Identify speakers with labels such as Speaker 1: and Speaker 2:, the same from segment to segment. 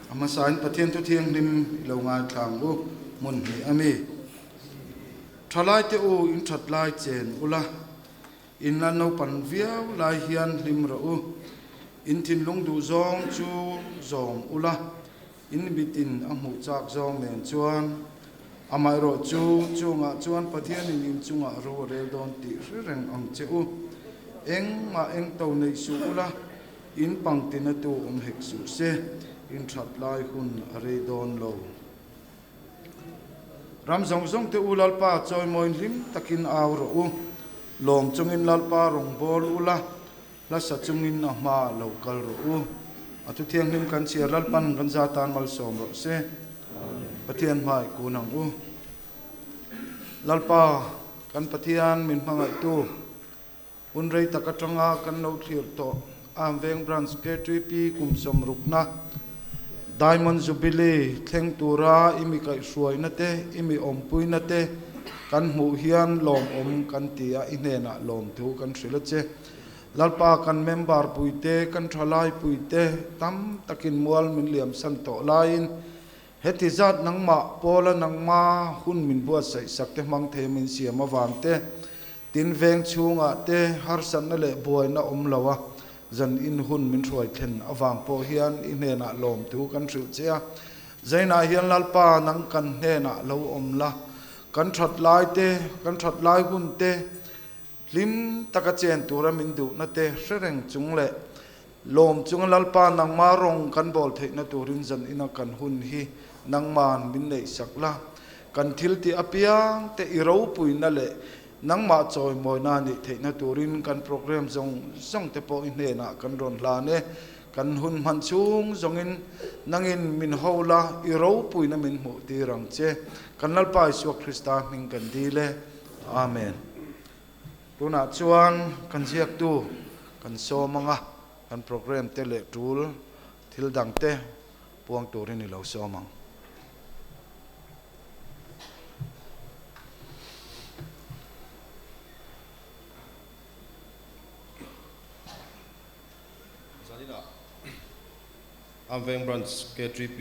Speaker 1: A hmasain Pathian thu thianghlim i lo ngaithla ang u, hmun hnih a mi. Thalaite u, in that lai chen ula, in la naupan viau lai hian hlim rawh u. In thinlung duh zawng chu zawm ula, in mitin a hmuh chak zawng nen chuan amaherawh chu chungah chuan Pathianin in chungah ro a rel dawn tih hre reng ang che u. Engmah eng to neih suh ula, in pangtina tu awm hek suh se, in that lai hun a rei dawn lo. Ram zawng zawng te u Lalpa chawimawi hlim takin au rawh u, lawm chungin Lalpa rawngbâwl ula, Hla sa chungin a hma lo kal rawh u. A thu thianghlim kan chhiar Lalpan kan za tan malsawm rawh se. Pathian hmai kun ang u. Lalpa, kan Pathian min hmangaihtu, hun rei tak atanga kan lo thlir tawh Amveng Branch KTP kum sawmrukna Diamond Jubilee thleng tura i mi kaihhruaina te, i mi awmpuina te kan hmuh hian lawmawm kan ti a, i hnenah lawmthu kan hrilh a che. Lalpa kan member puite, kan thalai puite tam takin mual min liamsan tawh laiin heti zat nangmah pawla nangma hun min buatsaih sak te hmang thei min siam avang te, Tin veng chhungah te harsatna leh buaina awm lo a, zan in hun min hruai thlen avang pawh hian i hnenah lawmthu kan hrilh che a. Zainah hian Lalpa nang kan hnenah lo awm la, kan that lai te, kan that lai hun te, hlim taka chen tura min duhna te hre reng chung leh lawm chunga Lalpa nangma rawng kan bawl theihna turin zan ina kan hun hi nangman min neihsak la. Kan thil tih apiang te i ropuina leh nangmah chawimawina nih theihna turin kan program zawng zawng te pawh i hnenah kan rawn hlan e. Kan hun hman chhung zawngin nangin min ho la, i ropuina min hmuh tir ang che. Kan Lalpa Isua Krista hming kan dil e. Amen. Tunah chuan kan ziaktu kan sawm anga kan program te leh tul thil dang te puang turin i lo sawm ang.
Speaker 2: Zaninah Amveng Branch KTP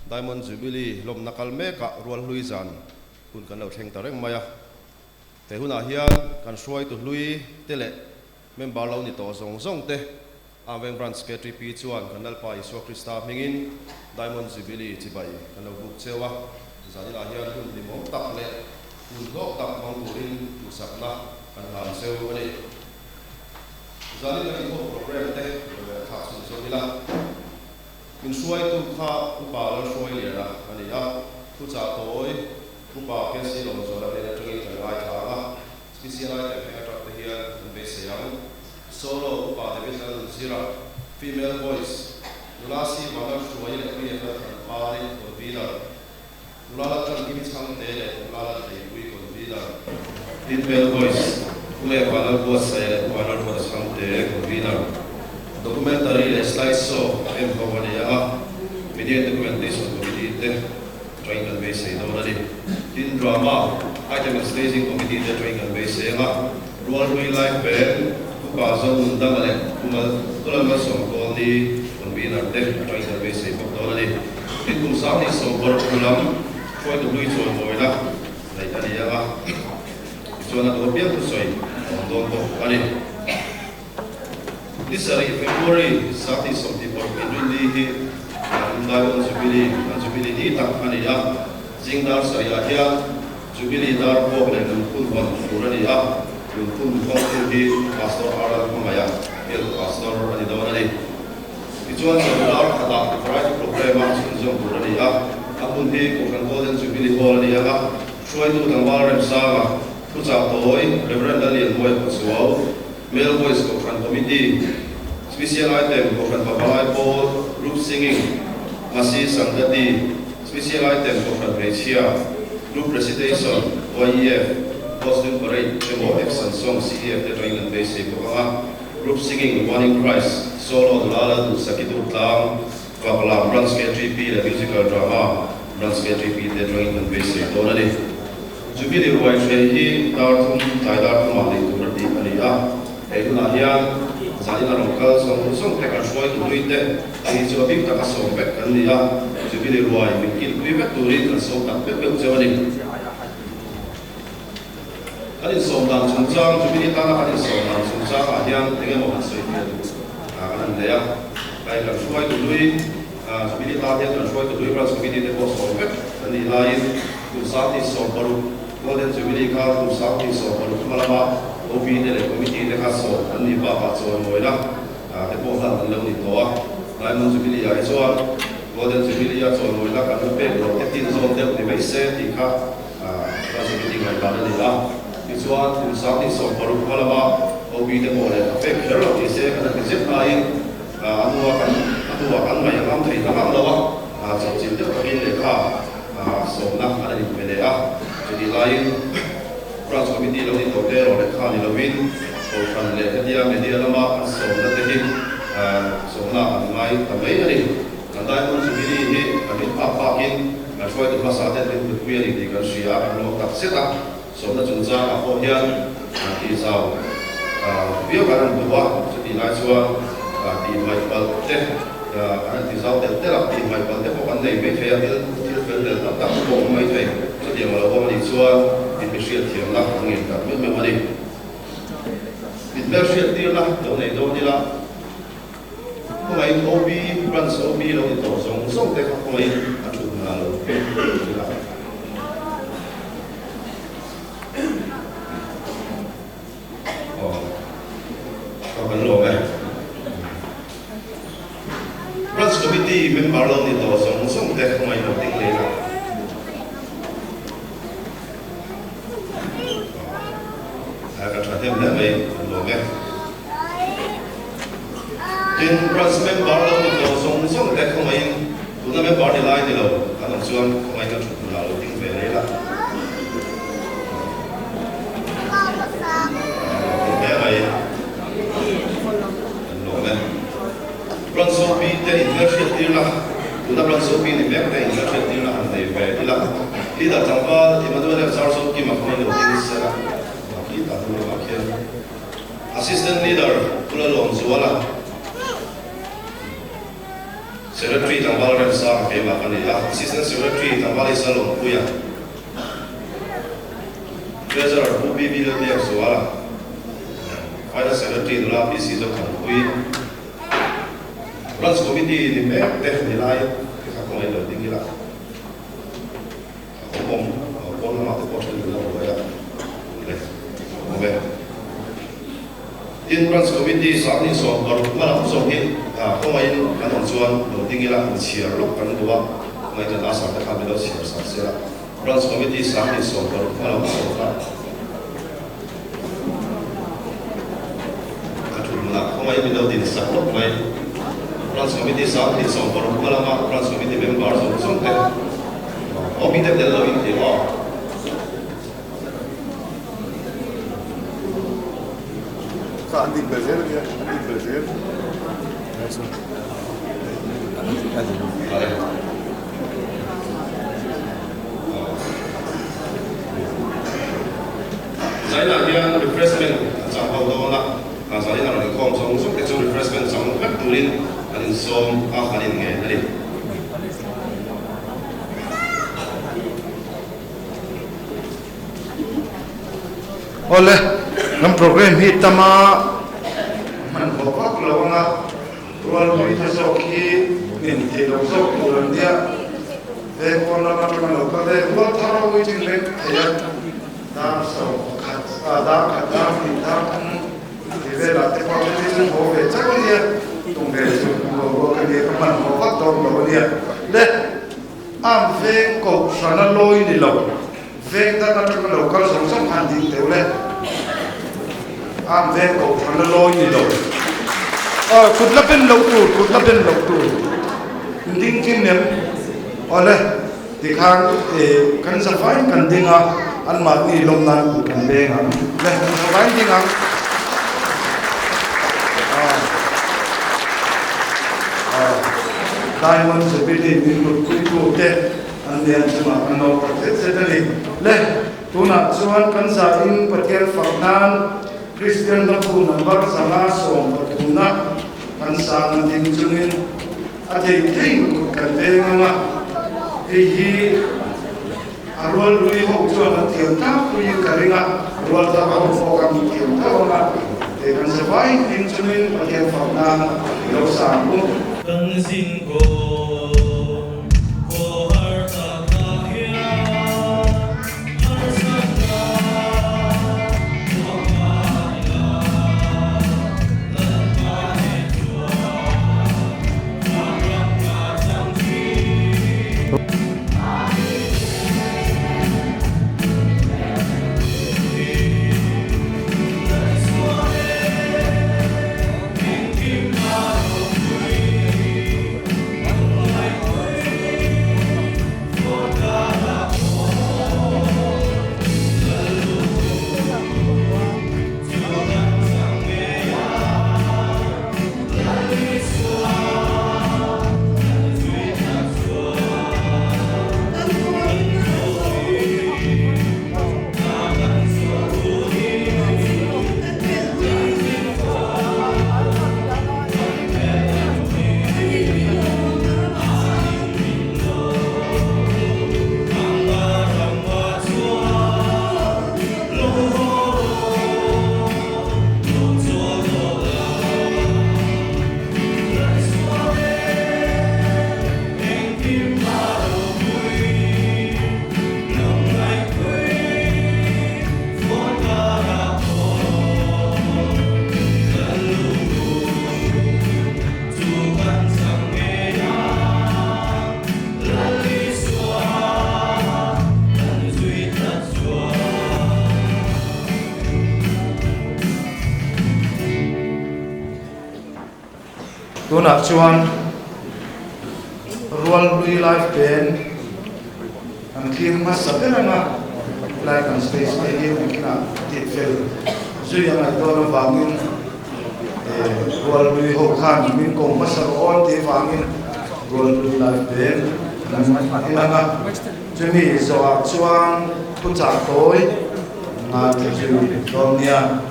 Speaker 2: Diamond Jubilee lawmna kal mekah Rualhlui zan hun kan lo thleng ta reng mai a. He hunah hian kan hruaitu hlui te leh member lo ni tawh zawng zawng te Amveng Branch KTP chuan kan Lalpa Isua Krista hmingin Diamond Jubilee chibai kan lo buk cheu a. Zaninah hian hun hlimawm tak leh hun hlawk tak hmang turin duhsakna kan hlan cheu a ni. Zanin kan inkhawm programme te rawn thlak chhun zawk ila. Min hruaitu kha Upa Lalhruailiana a ni a, thuchah tawi Upa KC Lawmzuala hnen atangin kan ngaithla ang a, Special item heng atang te hian kan beisei ang. Solo, Upa David Lalnunzira, Female Voice, Nula Si Vanlal Hruai leh Pi Ethel Thanpari, Convener, Nula Laltan Kimi Chhangte leh Nula Lalhleipui, Convener, Tin Male Voice, Pu Leh Vanlal Buatsaih leh Pu Vanlal Ruata Chhangte, Convener, Documentary leh Slide Show a en ho a ni a, Media Documentation Committee te, Train kan beisei dawn a ni. Tin, Drama, Item and Staging Committee te train kan beisei ang a, Rualhlui Live Band, Upa Zonun Dama leh Pu Mal Pu Lalmalsawm Kawlni Convener te train kan beisei bawk dawn a ni. Tin, kum sang ni sawmparuk hnu lam hruaitu hlui chawimawina neih a ni ang a, tichuan a duh apiang thusawi a awm dawn bawk a ni. Ni sarih February 2025 inrinni hi kan Diamond Jubilee, kan Jubilee ni tak a ni a. Zing dar sarihah hian Jubilee dar puak leh lungphun hawn tur a ni a, lungphun hawngtu hi Pastor R Lalhmangaih a, Bialtu Pastor a ni dawn a ni. Tichuan chawhnu dar khatah Variety Programme a chhunzawm tur a ni a, a hmun hi Kohhran Golden Jubilee Hall a ni ang a, hruaitu tlangval Remsanga, Thuchah tawi, Rev Lallianmawia Pachuau, Male Voice Kohhran Committee, Special Item Kohhran Pavalai Pawl, Group Singing, Masi Sangati, Special Item Kohhran Hmeichhia, Group Recitation, YEF, Costume Parade emaw Action Song CEF te atangin an beisei bawk ang a, Group Singing, One in Christ, Solo Nula Lalduhsaki Durtlang, Faklam Branch KTP leh Musical Drama Branch KTP te atangin kan beisei dawn a ni. Jubilee ruai hreh hi dar thum, tlai dar thumah neih tur a tih a ni a, hei hunah hian Zanin a rawn kal zawng zawng te kan hruai tului te hei chu a bik taka sawm vek kan ni a, Jubilee ruai min kilpui vek turin kan sawm tak vek meuh cheu a ni. Kan insawm dan chungchang, Jubilee tana kan insawm dan chungchangah hian eng emaw han sawi fiah duh kan han nei a, hei kan hruai tului, Jubilee tan hian kan hruai tului Branch Committee te pawh sawm vek kan nih laiin kum 1060 Golden Jubilee kha kum 1060 hma lama OB te leh Committee te kha sawm an nih bakah chawimawina te pawh hlan an lo ni tawh a. Diamond Jubilee ah hi chuan Golden Jubilee a chawimawina kan la pek loh te tin zawn deuh ni mai se tih kha Branch Committee ngaihdan a ni a. Tichuan kum 1060 hma lama OB te pawh leh a pek kher loh ni se kan han ti zet laiin A hnua kan a hnuah kan ngaih a ngam thei ta ngang lo a, chawpchilh deuh takin lehkha sawmna an han inpe leh a. Chutih laiin Branch Committee lo ni tawh te erawh lehkha ni lovin Kohhran leh hetia media lama an sawmna te hi sawmna an ngai ta mai a ni. Kan Diamond Jubilee hi kan rin phak phakin kan hruaitu hmasa ten min hmutpui a ni tih kan hria a, kan lawm tak zet a. Sawmna chungchangah pawh hian tihzau viau kan han duh a, chutih lai chuan tihhmaih palh te kan han tizau telh telh a, tihhmaih palh te pawh kan nei mai thei a, thil thil fel tel tak tak pawh awm mai thei. Chutiang a lo awm a nih chuan in mi hriatthiamna an ngei tak meuh meuh a ni. In hmelhriattirna lo nei dawn ila, khawngaihin OB, Branch OB lo ni tawh zawng zawng te kha khawngaihin a thut hmunah lo ila. Branch Committee member lo ni tawh zawng zawng te khawngaih lo ding leh la. Ka tha hnem hle mai an lawm e. Tin, Branch member lo ni tawh zawng zawng te khawngaihin tuna member ni lai ni lo an awm chuan khawngaih kan thut hmunah lo ding ve leh la. Hle mai an lawm e. Branch OP te inhmelhriat tir la, tuna Branch OP ni mek te inhmelhriat tir la han nei ve ila. Leader tlangval Emmanuel Zarzokima khawngaih lo ding se la, khi tah hnung lamah khian. Assistant Leader Pu Lalawmzuala, Secretary Tlangval Remsanga keimah ka ni a, Assistant Secretary Tlangval Isa Lawmpuia, Treasurer Pu BB Lalbiakzuala, Finance Secretary Nula PC Zothanpuii, Branch Committee ni mek te ni lai te kha kawng lo ding ila. A awm awm pawn lamah te pawh then in la buai a le awm e. Tin, Branch Committee 2016 hma lam zawng hi khawngaihin kan awm chuan lo ding ila inchhiar lawk kan duh a, khawngaihin kan asar te kha min lo chhiar sak zel a. Branch Committee 2016 hma lam zawng kha a thut hmunah khawngaihin min lo din sak lawk mai. Branch Committee 2016 hma lama Branch Committee member zawng zawng te Aw mi te tel lo in ti maw?
Speaker 3: Kha an din bel zel ania, an din bel zel.
Speaker 2: Zainah hian refreshment an chang ho dawn a, zain a rawn inkhawm zawng zawng te chu refreshment chang vek turin an insawm a, an inngen a ni.
Speaker 1: Awle, kan program hi tama hmanhmawh vak lo anga rualpui te zawk hi min thei lo zawk tur an nia. Vengkawn lam atanga lo kal e, rual thar ho hi chin reng thei a, dar 11, dar khat, dar hnih, dar thum ti velah te pawh chu thil haw ve chauh a nia, tum ve chu lo ruak a nia, ka hmanhmawh vak dawn lo a nia. Le. Am veng kohhran a lawi ni lo, veng dang atanga lo kal zawng zawng khan ding teuh le. Am veng kohhran a lawi ni lo. Aw, kut la ben loh tur, kut la ben loh tur. In ding kim em? Aw le, tikhan kan zavain kan ding a, anmahni lawm nan kut kan beng ang. Le, kan zavain ding ang. Diamond Jubilee min mutpuitu te an lian chungah kan lo tak zet zet a ni. Le, tunah chuan kan zahin Pathian fak nan. Kristian Hlabu number 513 na kan sangna ding chungin a thei thei kut kan veng ang a, hei hi a rual lui ho chuan an thiam tlangpuiin ka ring a, rual tak ho pawh kan thiam tho ang a, he kan zavai ding chungin Pathian fak nan i lo sang u.
Speaker 4: Kan zin kawng khawhar takah hian harsatna tuah ngai la, Lalpa nen chuan vanram ka chang thin.
Speaker 1: Tunah chuan Rualhlui Live Band kan thlir hmasa ber ang a, helai kan stage te hi nakinah tihfel zui a ngaih dawn avangin Rualhlui ho khan min ko hmasa rawh awn tih avangin Rualhlui Live Band kan en ang a, chumi zawhah chuan thuchah tawi ngaithla zui dawn nia.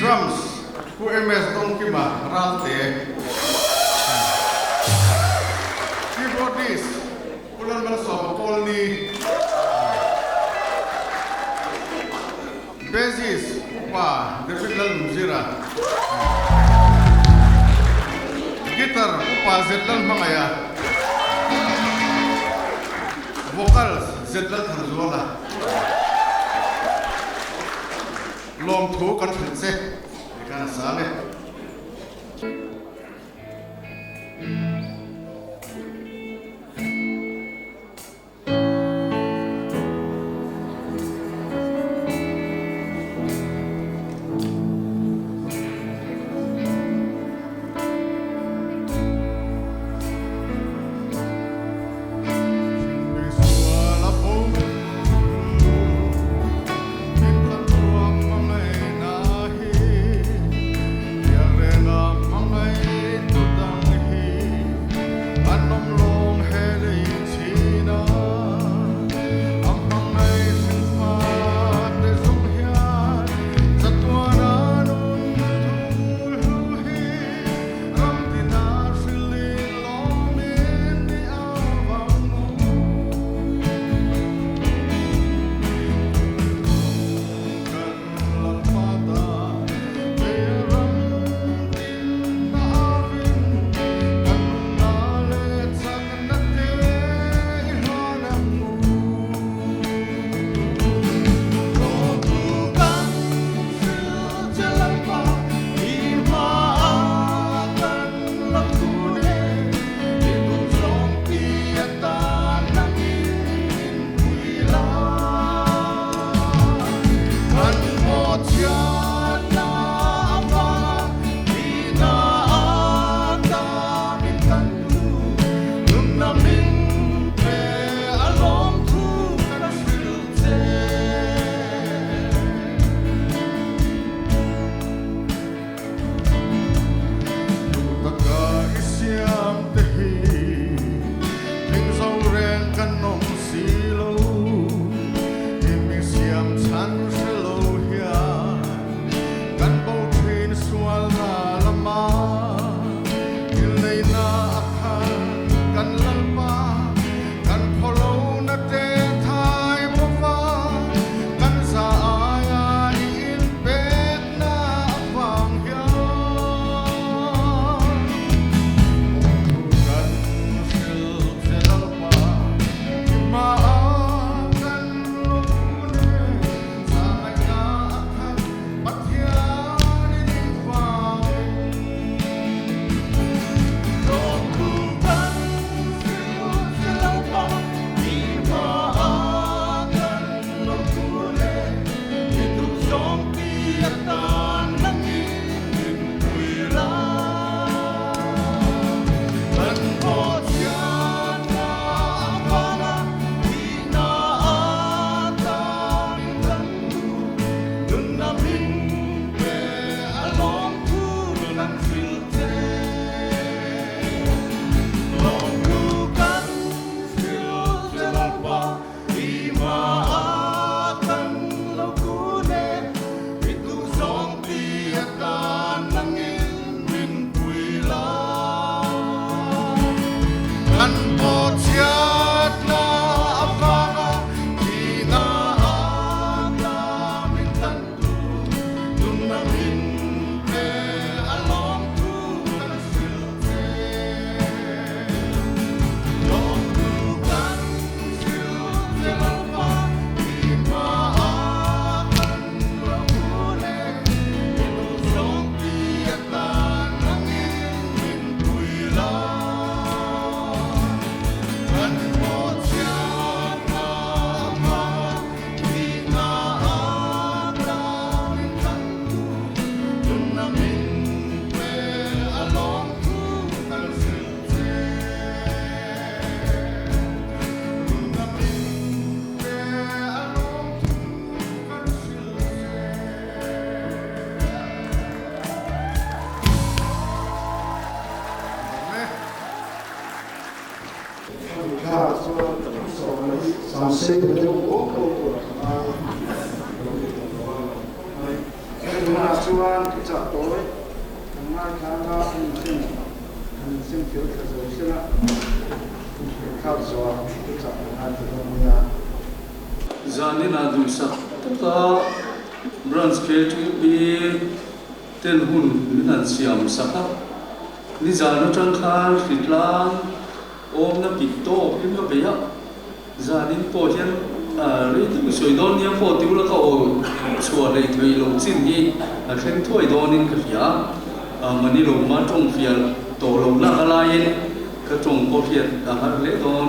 Speaker 5: Drums, Pu MS Dawngkima Ralte, Keyboardist, Pu Lalmalsawma Kawlni, Bassist, Upa David Lalnunzira, Guitar, Upa Zet Lalhmangaia, Vocals, Zet Lalthanzuala. Lawmthu kan hrilh che, ti khan a sang e.
Speaker 1: Ngaithla chuan samsei ta deuh bawk lo tur a ngai lo ni ta lo a. Hei tunah chuan thuchah tawi kan ngaithla a, an insem an insem fel thla zo sela, inthlak zawhah thuchah kan ngaithla dawn nia.
Speaker 6: Zaninah duhsak taka Branch KTP ten hun min han siam sak a, nizan atang khan hritlang awmna pik tawk in ka bei a, zanin pawh hian rei deuh i sawi dawn nia pawh ti ula ka aw chhuah hlei thei lo chin hi a thleng thuai dawnin ka hria a, mani lo ma tawng fiah tawh lo lak a laiin ka tawng pawh hriat a har hle dawn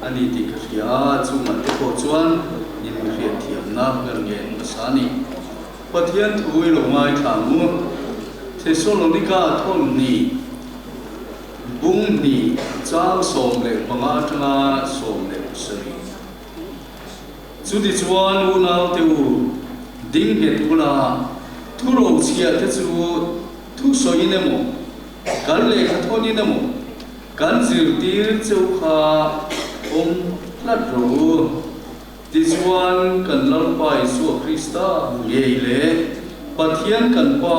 Speaker 6: a ni tih ka hria a, chungah te pawh chuan in hriatthiamna ka ngen hmasa a ni. Pathian thu i lo ngaithla ang u. Thesalonika thawn hnih, bung hnih, chang 15 atanga 17. Chutichuan unaute u, ding nghet ula, thu rochhiah te chu thu sawiin emaw, kan lehkha thawnin emaw, kan zirtir cheu kha awm tlat rawh u. Tichuan, kan Lalpa Isua Krista ngei leh Pathian kan Pa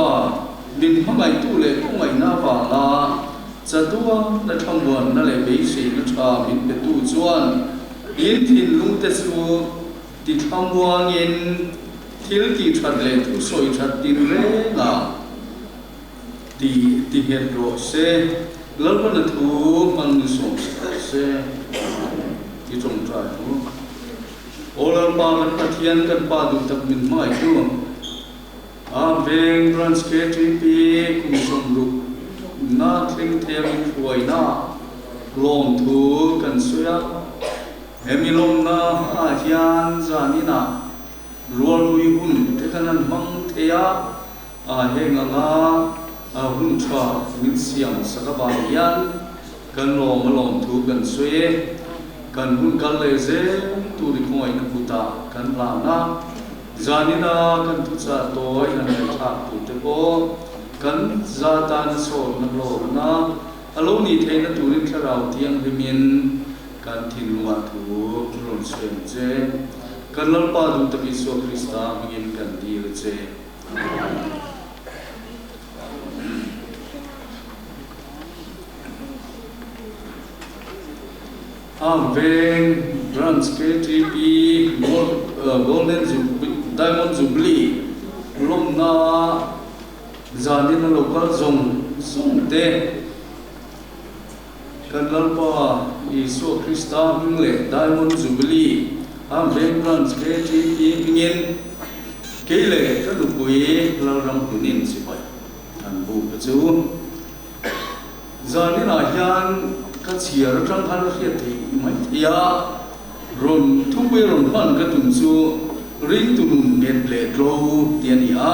Speaker 6: min hmangaihtu leh khawngaihna avanga chatua na thlamuanna leh beiseina tha min petu chuan in thinlungte chu tithlamuangin thil tihthat leh thusawi that tinrengah ti tinghet rawh se, Lalpana thu hman sawm rawh se i tawngtai ang u. Aw Lalpa kan Pathian kan Pa duh tak min hmangaihtu a veng Branch KTP kum 60 na thleng thei a min hruaina lawmthu kan sawi a, hemi lawmna ah hian zaninah rualhlui hun te kan han hmang thei a, A heng anga hun tha min siam sak avang hian kan lawm a lawm thu kan sawi e. Kan hun kal leh zel tur i khawngaihna kutah kan hlan a, zanina kan thuchah tawi han ngaihthlak tur te pawh kan za tana sawtna hlawkna a lo nih theihna turin Thlarau Thianghlimin kan thinlungah thu rawn sawi ang che. Kan Lalpa duh tak Isua Krista hmingin kan dil a che. Arm Veng Branch KTP Golden Diamond Jubilee lawmna zanin a lo kal zawng zawng te kan Lalpa Isua Krista hming leh Diamond Jubilee Arm Veng Branch KTP hmingin Kei leh ka nupui Lalram hmunin chibai an buk a chu. Zaninah hian ka chhiar atang khan a hriat theih mai thei a, rawn thupui rawn hman ka tum chu ringtu nun nghet leh tlo tih a ni a.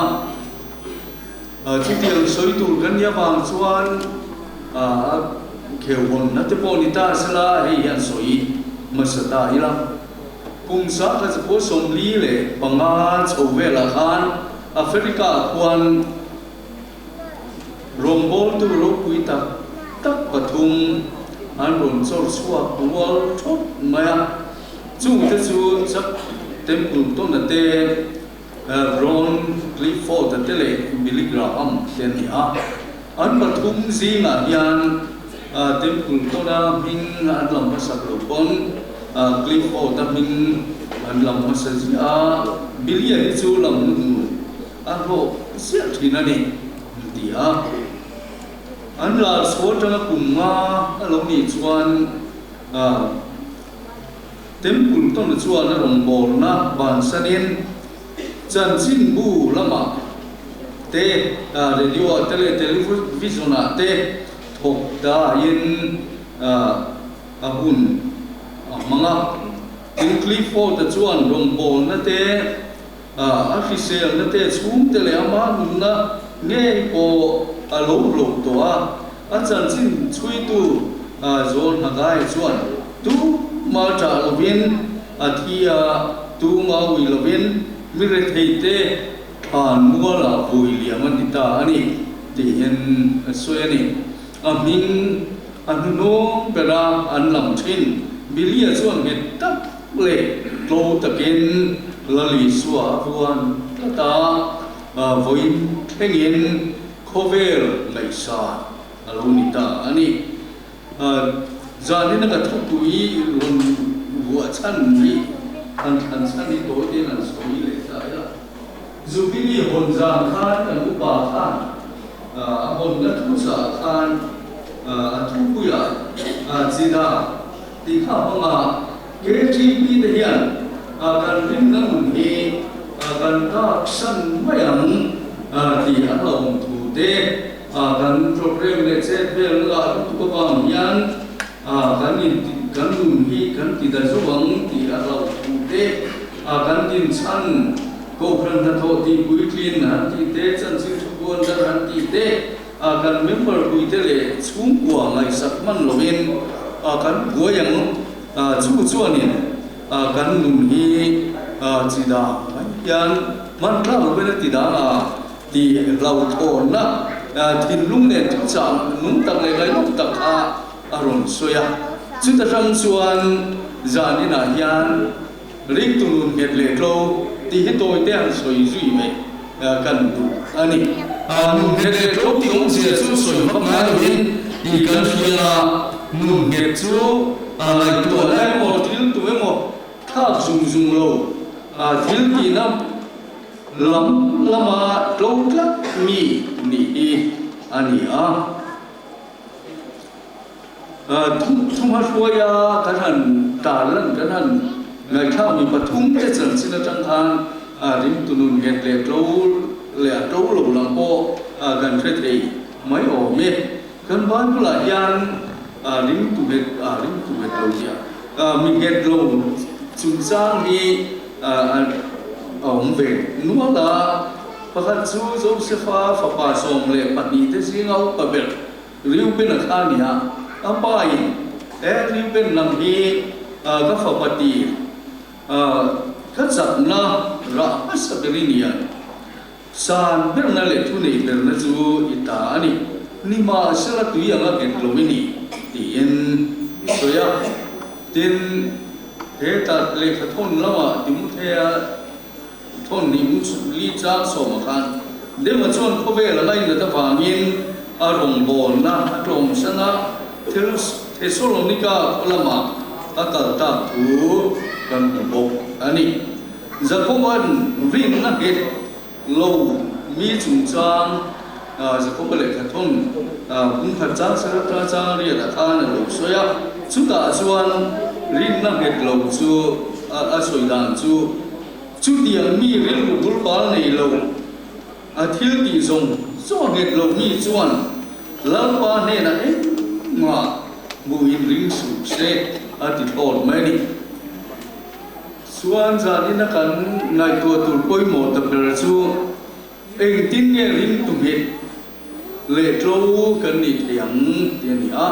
Speaker 6: Chutiang sawi tur kan nih avang chuan a kheuhawnna te pawh ni ta sela hei hian sawi hmasa ta ila. Kum 1945 chho velah khan Africa khuan rawngbawltu ropui tak tak pathum an rawn chawr chhuak rual thawt mai a, chungte chu Chuck Templeton-a te, Ron Clifford-a te leh Billy Graham te an ni a. An pathum zingah hian Templeton-a hming an lam hmasak lo pawn Clifford-a hming an lam hmasa ziah a, Billy-a hi chu lam hnu a hlawh ziah thin a ni, an ti a. An lar chhuah atanga kum nga a lo nih chuan Templeton-a chuan a rawngbawlna bansanin Chanchinbu lamah te, radio-ah te leh television-ah te thawk dahin a hun a hmang a. Tin, Clifford-a chuan rawngbawlna te, a hriselna te, chhungte leh ama nunna ngei pawh a lo hlauh tawh a. A chanchin chhuitu John Haggai chuan tumah ṭah lovin a thi a, tumah ui lovin mi retheite thlan mualah vui liam a ni ta a ni tiin a sawi a ni. A hming a hnuhnawng bera an lam thin. Billy-a chuan nghet tak leh tlo takin Lal Isua a vuan tlat a, vawiin thlengin khawvel ngaihsan a lo ni ta a ni. Zanin a ka thupui rawn vuah chhan hi han thlan chhan hi tawi tein an sawi leh ta ila. Jubilee hawn zan khan kan upa khan a hawnna thu chah khan a thupuiah Chida tih kha hmanga KTP te hian kan rinna nun hi kan dak san mai ang tih an lo awm thu te kan program leh chet vel ngah lutuk avang hian kan in kan nun hi kan ti da zo ang tih a hlauh thu te kan din chhan Kohhran hnathawh tih puitlin han tih te, chanchin thu buan dar han tih te, kan member puite leh chhungkua ngaihsak hman lovin kan buai ang. Chu chuanin kan nun hi chi dang mai hian hman tlak lovin a ti dang a tih hlauhthawnna thinlung nen thuchah nung tak leh ngaihnawm tak kha a rawn sawi a. Chuta tang chuan zaninah hian Ringtu nun nghet leh tlo tih hi tawi te han sawi zui mai kan duh a ni. Nun nghet leh tlo tih awmzia chu sawi vak ngai lovin tih kan hria a, nun nghet chu ngaihtuahna emaw thil tu emaw thlak zung zung lo, thil tihna lam lama tlo tlat mi nih hi a ni a. Thum a hruai a, kan han tarlan, kan han ngaihthlak mi pathum te chanchin atang khan ringtu nun nghet leh tlo leh a tlo lo lam pawh kan hre thei mai awm e. Kan Bible ah hian ringtu nghet, ringtu nghet lo nia, mi nghet lo chungchang hi a awm ve nual a. Pakhat chu Josepha fapa 12 te zinga upa ber Reuben a kha nia, a pa in he Reuben lam hi ka fapa tir ka chakna rah hmasa ber i nia, san berna leh thu nei berna chu i ta a ni, nimahsela tui anga nghet lo i ni tiin i sawi a. Tin, heta lehkha thawn lamah Timothea Thawn hnih li chang sawma khan Dema chuan khawvel a ngainat avangin a rawngbawlna a tlawmsan a, Thesalonika khaw lamah a kal tak thu kan hmu bawk a ni. Jakoba'n rinna nghet lo mi chungchang Jakoba lehkha thawn pumkhat chang sarata chang riatah khan a lo sawi a, chutah chuan rinna nghet lo chu a sawi dan chu, Chutiang mi rilru bulbal nei lo, a thil tih zawng zawng nghet lo mi chuan Lalpa hnenah engmah hmuh in ring suh se a ti thlawt mai a ni. Chuan zanin a kan ngaihtuah tur pawimawh ta ber chu engtin nge ringtu nghet leh tlo kan nih thei ang tih a ni a.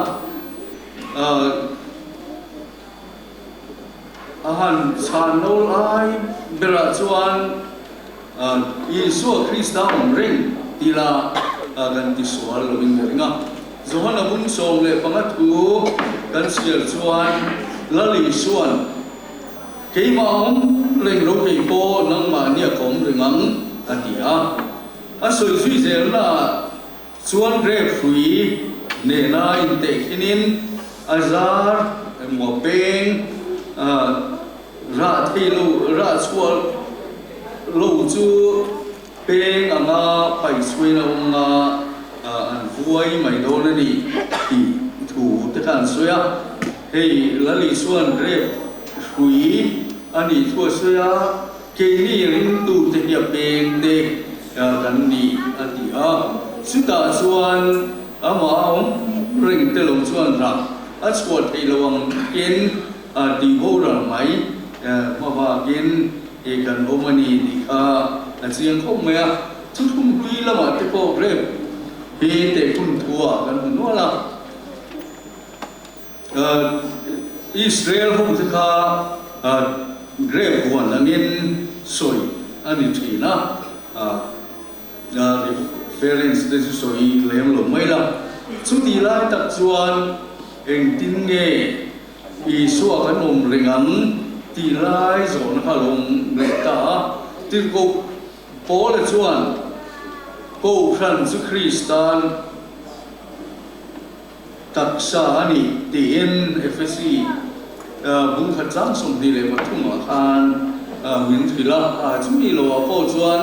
Speaker 6: A han chhan lo lai berah chuan Isua Krista awm reng ti la kan ti sual lovin ka ring a. Johana bung 15 thu kan chhiar chuan Lal Isua'n, Keimah awm reng lo kei pawh nangmahnia ka awm reng ang a ti a. A sawi zui zelnaah Chuan rek hrui nena intehkhinin a zar emaw peng rah thei lo rah chhuah lo chu peng anga paihchhuain a awm anga an vuai mai dawn a ni tih thu te kha an sawi a. Hei Lali chuan rek hrui a nih thu a sawi a. Keini ringtute hi a peng te kan ni a ti a, chutah chuan amah a awm reng te lo chuan rah a chhuah theih lo ang takin tih boral mai hmavakin kan awm a ni tih kha a chiang khawp mai a. Thuthlung hlui lamah te pawh rep hi tehkhun thuah kan hmu nual a. Israel ho te kha grape huan angin sawi a ni thin a, reference te chu sawi lem lo mai la. Chutih lai tak chuan engtin nge Isua kan awm reng ang tih lai zawhna kha a lo awm leh ta a. Tirhkoh Paula chuan Kohhran chu Kristan taksa a ni tiin Efesi bung khat chang 23 ah khan min hrilh a, chumi lo ah pawh chuan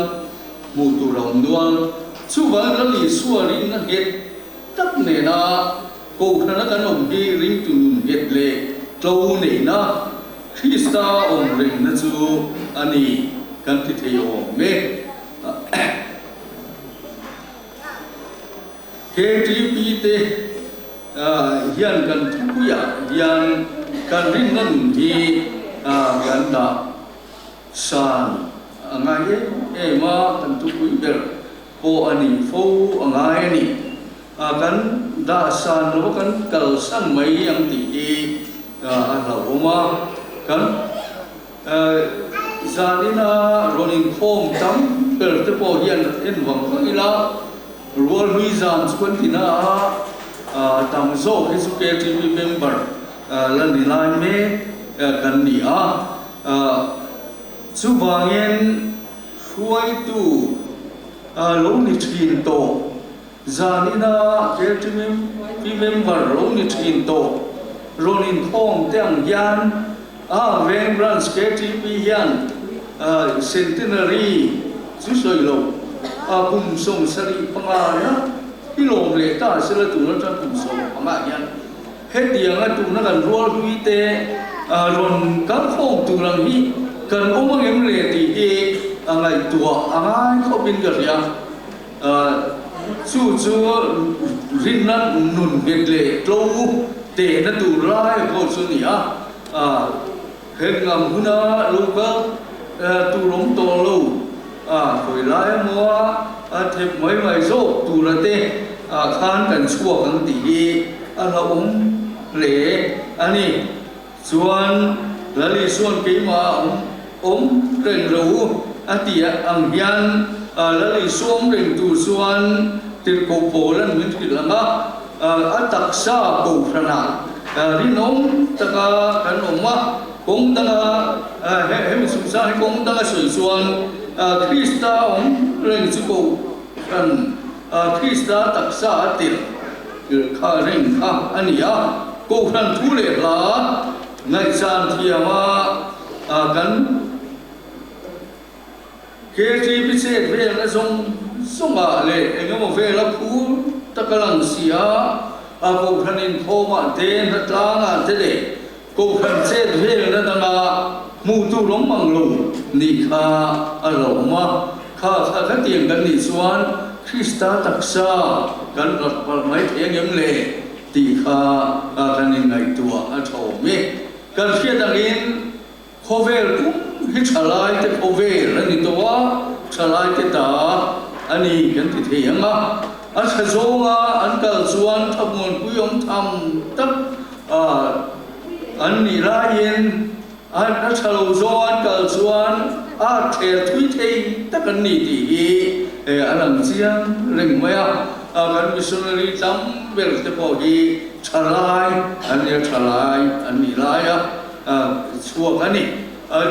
Speaker 6: hmuh tur a awm nual. Chuvangin Lal Isua rinna nghet tak nena Kohhrana kan awm hi ringtu nun nghet leh tlo neihna, Krista awm rengna chu a ni kan ti thei awm e. KTP te hian kan thupuiah hian kan rinna nun hi kan dah san a ngai em em a, kan thupui ber pawh a ni fo a ngai a ni. Kan dah san lo a kan kalsan mai ang tih hi a hlauhawm a, kan Zanina rawn inkhawm tam ber te pawh hian en vang vang ila, rual hlui zan chu kan ti na a, tam zawk hi chu KTP member la ni lai mek kan ni a. Chuvangin hruaitu lo ni thin tawh, zanina KTP member lo ni thin tawh rawn inkhawm te ang hian A Veng Branch KTP hian Centenary chu sawi lo a kum 75 na hi lawm leh ta sela tun atang kum 15 hian hetianga tuna kan rual hlui te rawn kal khawm tur ang hi kan awm angem le tih hi a ngaihtuah a ngai khawpin ka hria. Chu chu rinna nun nghet leh tlo tehna tur lai pawh chu a ni a, heng ang huna lo kal tur awm tawh lo, hawi lai emaw a thep mai mai zawk tura te khan kan chhuak ang tih hi a hlauhawm hle a ni. Chuan Lal Isua'n keimah awm reng lo u a tih ang hian Lal Isua awm reng tur chuan tirhkoh Paula'n min hrilh ang a, a taksa kohhranah rinawm taka kan awm a, kawng danga hemi chungchang hi kawng danga sawi chuan Krista awm reng chu kohhran Krista taksa a tirh kha reng kha a ni a. Kohhran thu leh hla ngaihsan thiama kan KTP chet velna zawng zawngah leh eng emaw vela phur taka lang si a, a kohhran inkhawmah te, hnatlangah te leh kohhran chet velna danga hmuh tur awm ang lo nih kha a hlauhawm a. Kha kha khatiang kan nih chuan Krista taksa kan rat palh mai thei angem le? Tih kha kan inngaihtuah a tha awm e. Kan hriat angin khawvel pum hi thalaite khawvel a ni tawh a, thalaite ta a ni kan ti thei ang a. A tha zawnga an kal chuan thamuanpui awm tham tak an nih laiin a tha lo zawnga an kal chuan a thler thui thei tak an ni tih hi a lang chiang reng mai a. Kan missionary tam ber te pawh hi thalai an nia, thalai an nih laia chhuak a ni.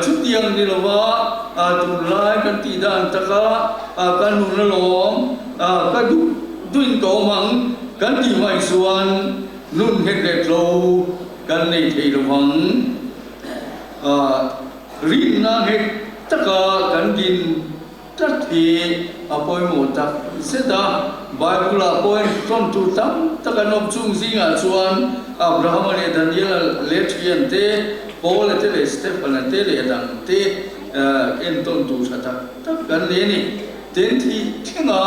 Speaker 6: Chutiang ni lova tunlai kan tih dan taka ka nun alawm, ka duh duhin ka awm ang kan tih mai chuan nun nghet leh tlo kan nei thei lovang. Rinna nghet taka kan din Tlat hi a pawimawh tak zet a, Bible-ah pawhin tawn tur tam tak an awm chung zingah chuan Abrahama leh Daniela leh thian te, Paula te leh Stephana te leh a dang te entawn tur tha tak tak kan nei a ni. Tin, thih thlenga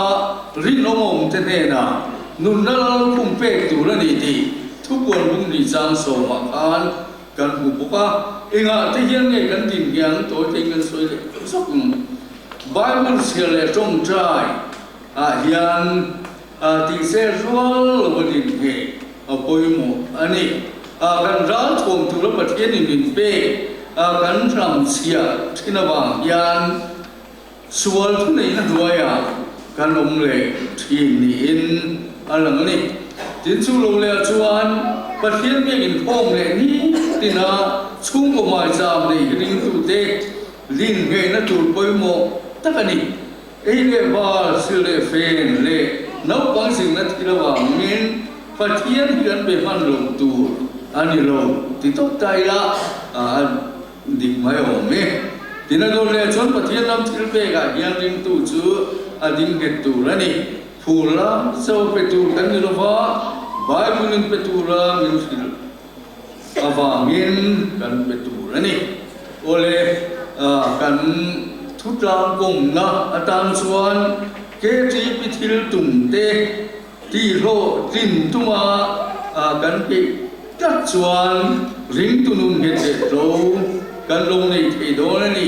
Speaker 6: rinawmawm te hnenah nunna lal khum pek tur a ni tih thupuan bung ni chang sawmah khan Kan hmu bawk a, engah te hian nge kan din hian tawi theiin kan sawi leh zawk ang. Bible chhiar leh tawngtai ah hian tihse rual lo a din nge a pawimawh a ni. Kan ral thuam tura Pathian in min pek kan hlamchhiah thin avang hian sual thuneihna hnuaiah kan awm leh thin niin a lang a ni. Tin chu lo leh ah chuan Pathian biak inkhawm leh nitina chhungkaw hmaicham nei ringtute lin ngheihna tur pawimawh tak a ni. Ei leh bar, sil leh fen leh naupang zirna thil avangin Pathian hi kan be hman lo tur a ni lo ti tawp ta ila a dik mai awm e. Tina dawt leh chuan Pathian ram thil pekah hian ringtu chu a ding nghet tur a ni. Phur lam chaw pe tur kan ni lova, Bible in pe tura min hrilh avangin kan pe tur a ni. Awle, kan thutlang kawmna atan chuan KTP thil tum te tihhlawh tlin tuma kan peih tlat chuan ringtu nun nghet leh tlo kan lo nei thei dawn a ni.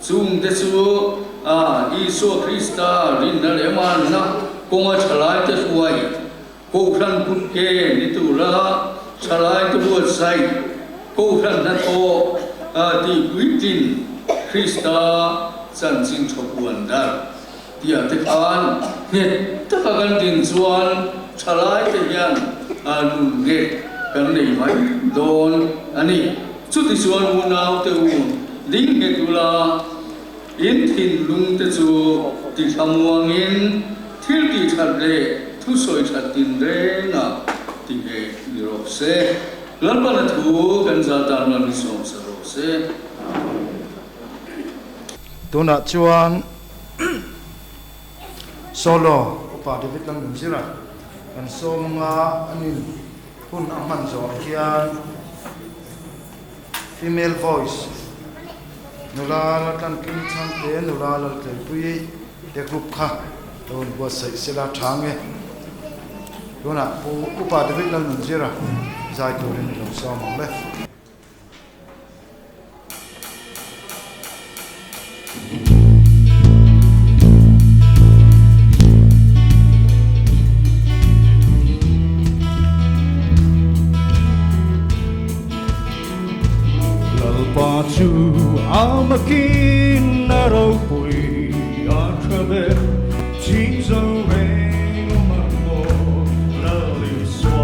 Speaker 6: Chungte chu Isua Krista rinna leh manna kawnga thalaite hruai, Kohhran kutke ni tura thalaite buatsaih, Kohhran hnathawh tihpuitlin Krista chanchin thapuan dar tih te khan nghet taka kan din chuan thalaite hian nun nghet kan nei mai dawn a ni. Chutichuan unaute u, ding nghet ula, in thinlungte chu tithlamuangin thil tihthat leh thusawi that tinrengah ti ngei ni rawh se. Lalpana thu kan za tan ram hi sawmsa rawh se.
Speaker 1: Tunah chuan Solo Upa David Lalnunzira kan sawm anga a nin. Hun a hman zawh hian female voice nula Laltlankimi Chhangte, nula Laltleipuii te group kha lo in buatsaih sela tha nge. Tunah Pu Upa David Lalnunzira zai turin i lo sawm ang le.
Speaker 4: Lalpa chu amakin a ropui a tha ber chhing zo reng awm ang maw Lal Isua.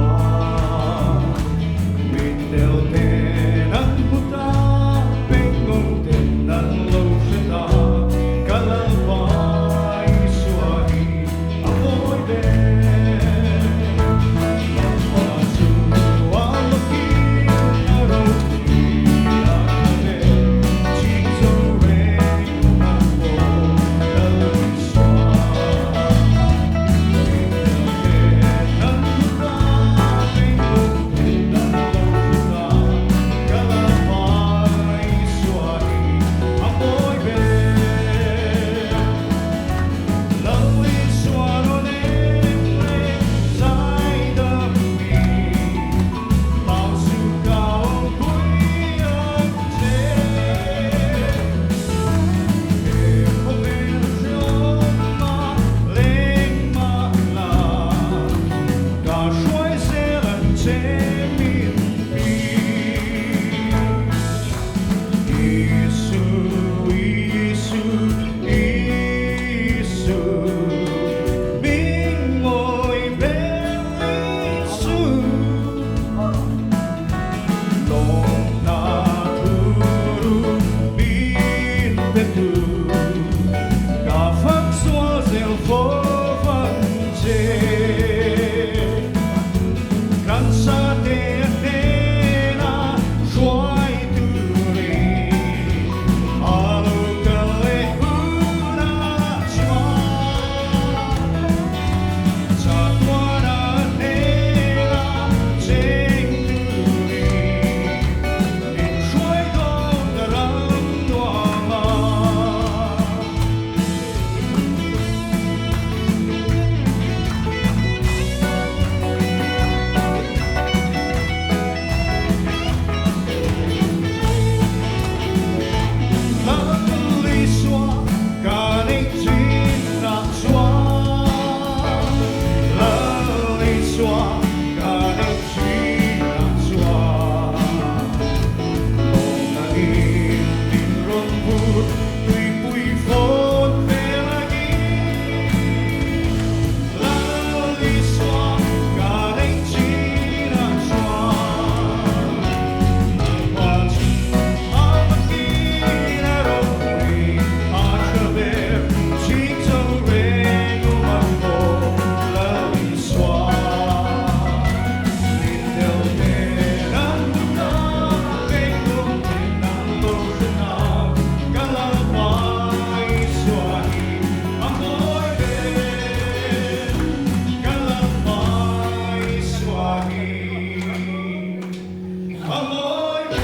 Speaker 4: A mawi ve.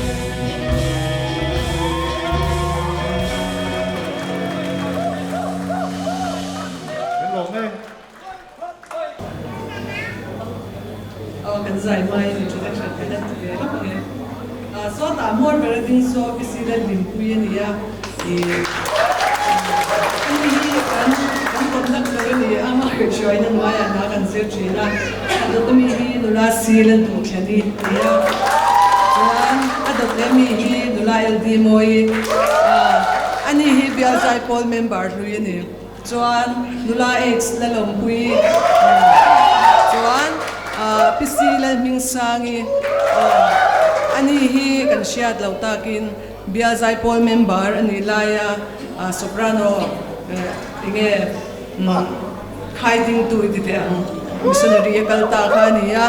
Speaker 5: Kan lawm e.
Speaker 7: Aw kan zai hmain introduction kan han ti ve lawk ang e. Sawtah muar ber a ding saw PC Lalhlimpui a ni a, ih ani hi kan kan conductor a ni a, amah hrilhhruaina hnuaiah hna kan zir thin a, a dawt ami hi nula si Lalduhthlani a ni a, chuan a dawt leh ami hi nula LD Mawi, ani hi Bial Zaipawl member hlui a ni. Chuan nula H Lalawmpuii chuan Pi Si Lalhmingsangi ani hi kan hriat lo takin Bial Zaipawl member a nih laia soprano enge khai dingtu i ti teh ang missionary a kal ta kha a ni a.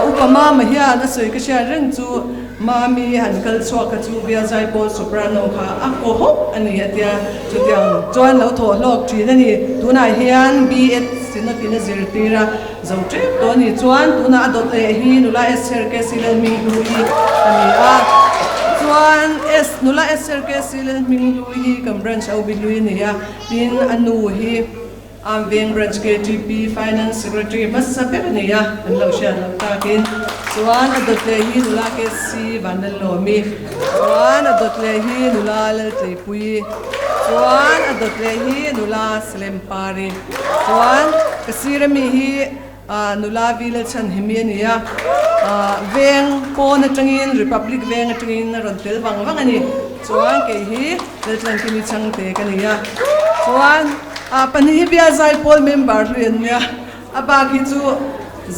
Speaker 7: Upa Mama hian a sawi ka hriat reng chu Mami han kal chhuak kha chu Bial Zaipawl soprano kha a kaw hawk a ni a tia. Chutiang chuan lo thawh hlawk thin a ni. Tunah hian B.Ed Synod-in a zirtir a, zo tep tawh a ni. Chuan tunah a dawt leh hi nula Esther K. Lalhminghlu-i a ni a. Chuan nula Esther K. Lalhminghlu-i hi kan branch Aubihlui a ni a, tin a nu hi Arm Veng Branch KTP Finance Secretary hmasa ber a ni a, an lo hriat loh takin. Chuan a dawt leh hi nula KC Vanlalawmi, chuan a dawt leh hi nula Laltleipuii, chuan a dawt leh hi nula Salempari, chuan ka sir ami hi nula V Lalchhanhimi a ni a, veng pawn atangin Republic Veng atangin a rawn tel vang vang a ni. Chuan kei hi Laltlankimi Chhangte ka ni a, chuan pahnih hi Bial Zaipawl member hlui an nia, a bak hi chu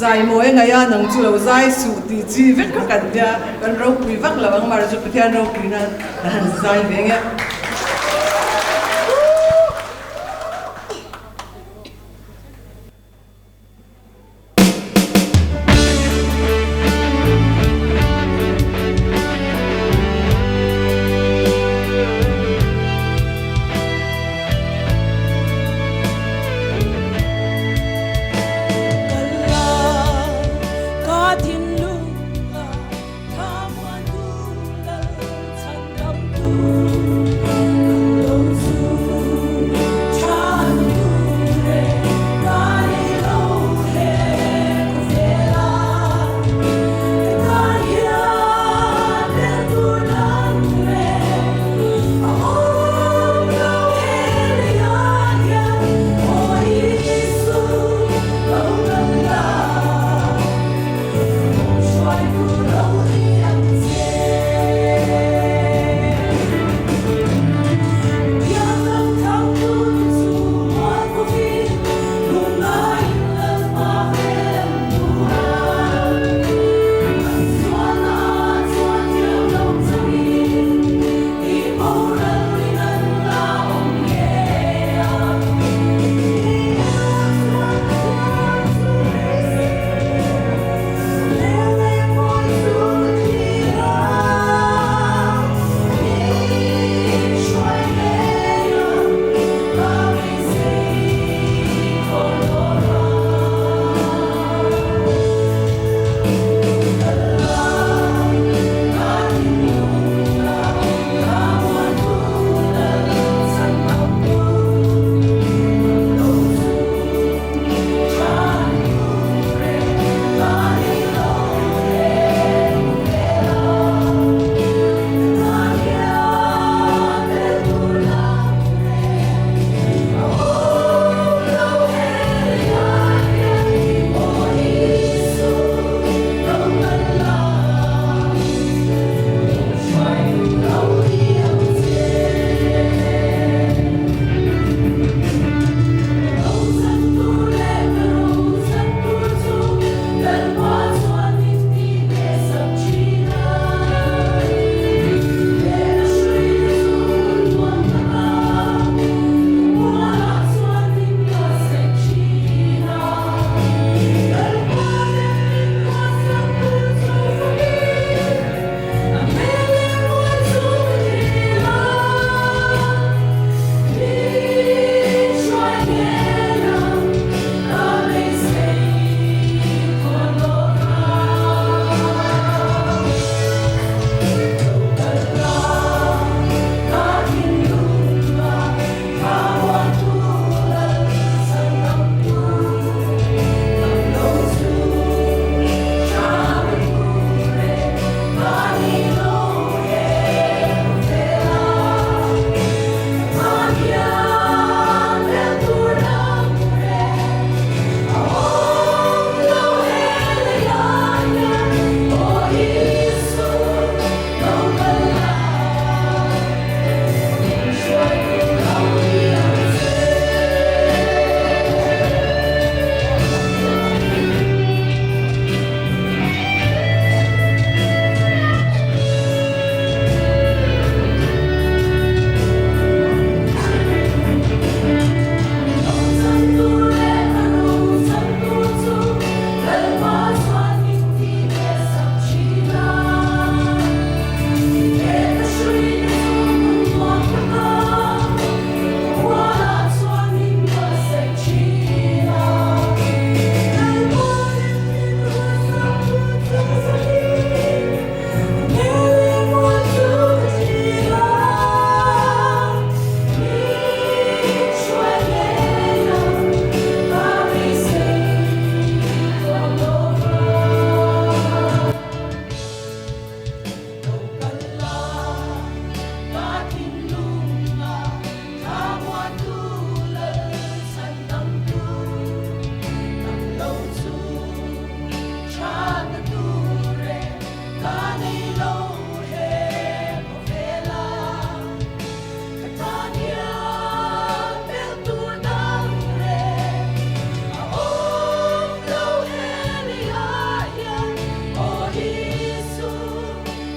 Speaker 7: zai mawi a ngaih a, nang chu lo zai suh tih chi vek kha kan nia, kan ropui vak lo ang mahse chu Pathian ropui nan kan han zai ve nge.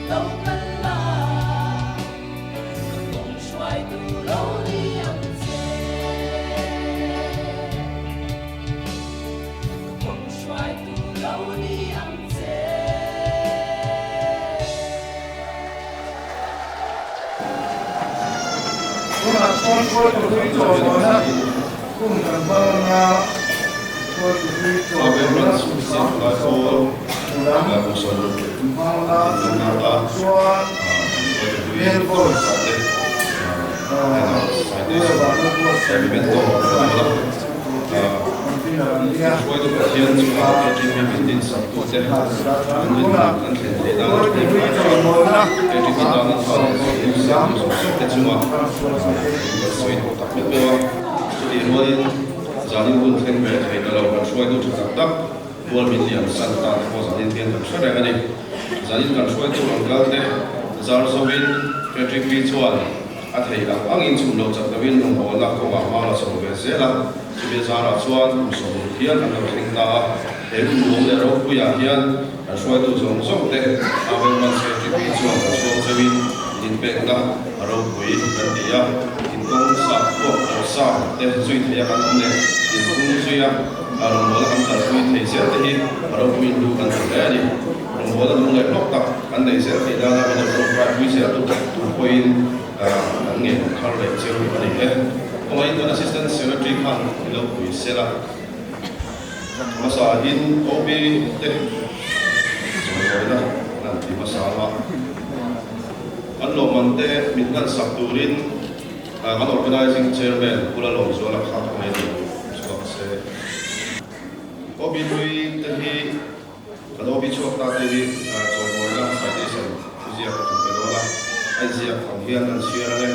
Speaker 8: Lo kal la, ka kawng hruaitu lo ni ang che. Ka kawng hruaitu lo ni ang che.
Speaker 1: Tunah chuan hruaitu hlui chawlhawna hun kan hmang anga hruaitu hlui chawlhawna kum sang sawm lam hmang anga chutah chuan male voice Uevana buatsaih leh chuan tute an dinner an nia tunah hruaitu hlui chawlhawna sang sawm
Speaker 2: A theih ang angin chhum lo chak loin rawngbawlna kawngah hma la chho ve zel a, chumi zarah chuan kum sawmruk hial an lo thleng ta a. He hun nuam leh ropuiah hian kan hruaitu zawng zawng te Amen Manse TP chuan kan chhuang cheuhin inpekna a ropui kan ti a, inkawng sa khuap tawh sa te zui theia kan awm leh inphung zuia rawngbawlna kan kalpui thei zel te hi a ropuiin lu kan ti hle a ni. Rawngbawlna nung leh hlawk tak kan neih zel theih nana min lo tawngtai pui zel tu tur pawhin kan ngen thar leh cheu a ni e. Kawngaihin kan Assistant Secretary khan i lo pui sel a. Hmasa in OB te chawimawina an han ti hmasa ang a. Kan lawmman te min hlansak turin kan Organising Chairman Pu Lalawmzuala kha kawngaihin lo chhuak se. OB hlui te hi Ka lo bi chhuak ta te hi chawimawina citation thuziak kan pe dawn a, a inziak ang hian kan chhiar ang e.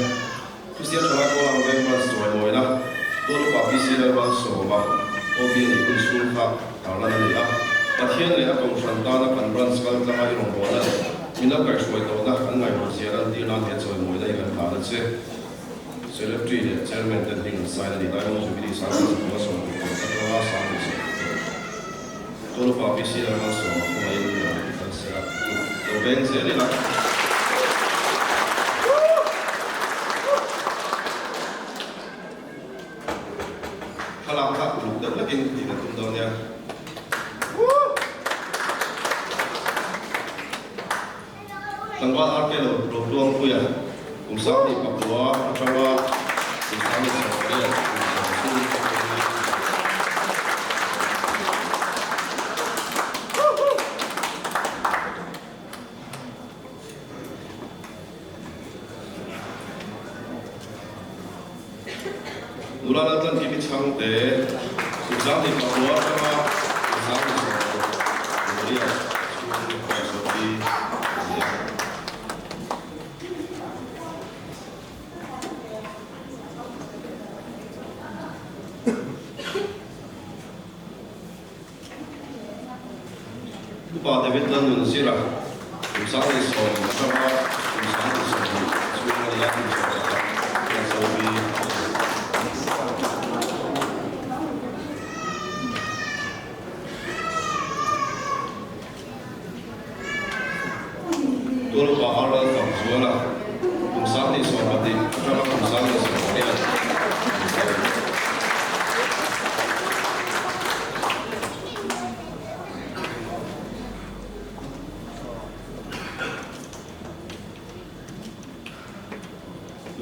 Speaker 2: Kristian thalai pawl ang veng hman chawimawina Tualupa PC Lalmalsawma OB a nih hun chhung kha tarlan a ni a. Pathian leh a kohhran tana kan branch kal tlanga i rawngbawlna leh min lo kaihhruai tawhna kan ngaihruat zia lantir nan he chawimawina hi kan hlan a che. Secretary leh Chairman ten hming an sign a ni. Diamond Jubilee Sangha Zakua 60 kum atanga 30 Tawlpa PC Lalmalsawma khawngaihin mi ang ti kal sela, lo veng zel ila. Thlalak kha uluk deuh hlekin tih kan tum dawn nia. Tlangval RK lo Rotluangpuia kum sanghnih pakua atanga kum sanghnih 18 kum 30 hi. Nula Laltlankimi Chhangte kum 25 atanga kum 38 chhung zawh hi a ni a. Upa David Lalnunzira kum 30 atanga kum 32 chhung a ni a, kum 11 hian Zovi a ni. Tualupa Arlal Fakzuala kum 32 atanga kum 38 ni.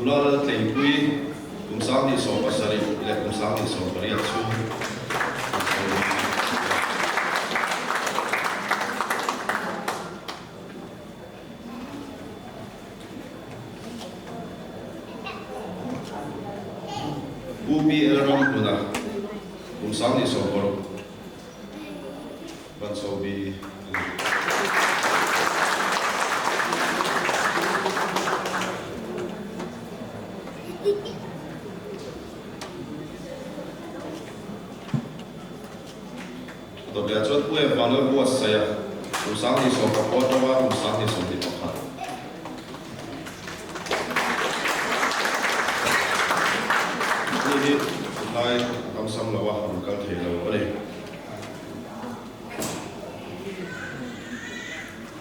Speaker 2: Nula Laltleipui kum 27 leh kum 28 chhung Pu BL Ramhmuna kum 26 Bansobi a ni. A dawt leh chuan Pu Em Vanlal buatsaih a, kum 29 atanga kum 21. Ni hi tunlai a kamsam lo a, rawn kal thei lo a ni.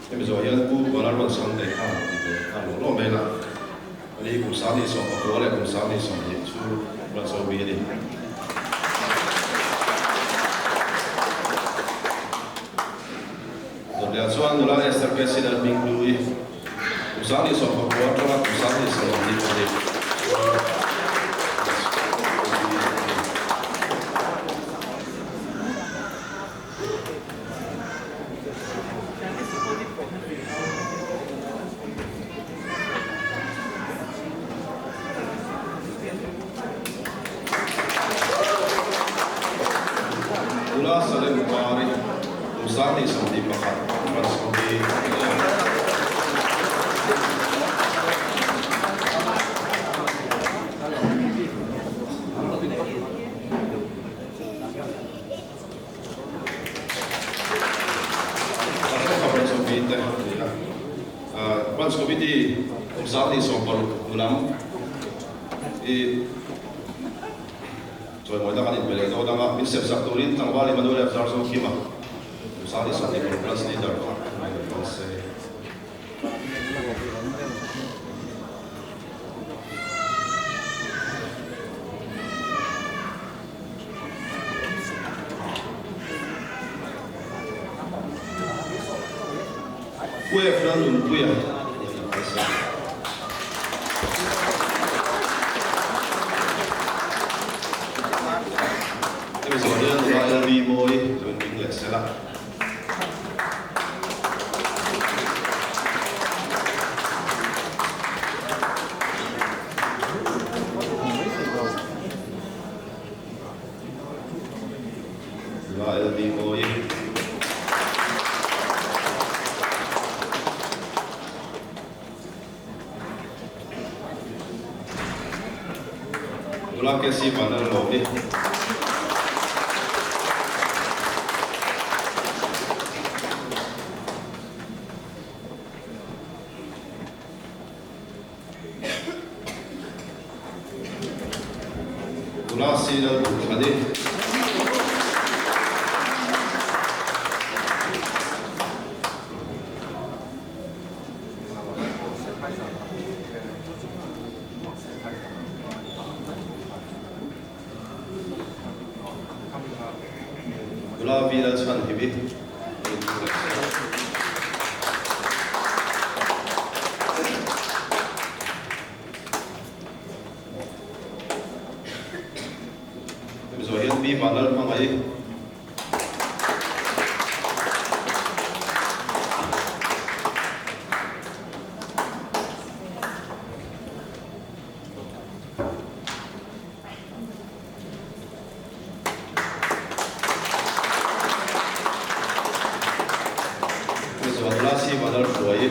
Speaker 2: Hemi zawh hian Pu Bala. Lalruatsangtei khan ti ve nghal lawh lawh mai la. Ani hi kum 29 leh kum 22 chu Branch OB a ni. Dawtliah chuan nula Esther Casey Lalhminghlui kum 29 atanga kum 22 a ni. Nula Salem Pari kum 21 Branch Committee a ni a. Branch Committee te a ni a. Branch Committee kum 26 hnu lam i chawimawina kan inpe leh dawn anga min sem sak turin tlangval Emmanuel F. Zarzokima kum 26 Branch Leader kha a rawn kal se. Wave la nunpuia Hemi zawh hian nula LB mawi lo inring leh sela. Nula LB mawi. Nula KC Vanlalhlawmi. Nula C Lalduhthani. Nula V Lalchhanhimi. Hemi zawh hian Pi Vanlalhmangaih Hemi zawh nula Si Vanlalhruaii.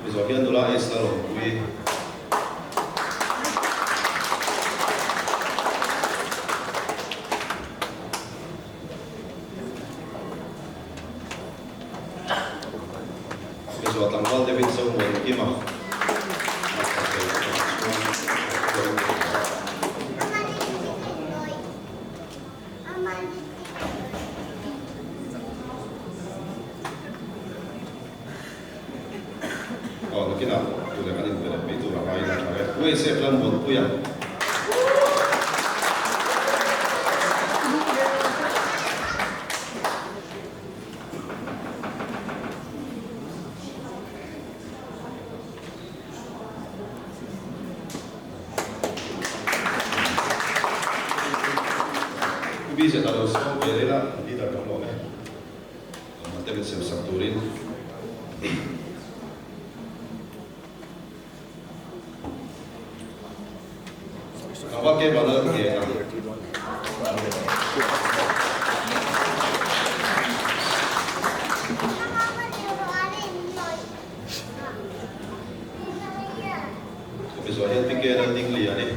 Speaker 2: Mizo hian nula Ace Lalawmpuii. Mizo tlangval David Zomuankima. Aw nakinah tule kan inpe leh mai tur a ngai ila tha e. Uaisep Lalmuanpuia. Pu Bizet a lo sawm ve leh la, leader kan lawm e. Mahte min sem sak turin. Tlangval ke vanal nge a. Hemi zawh hian PK Laldinglian i.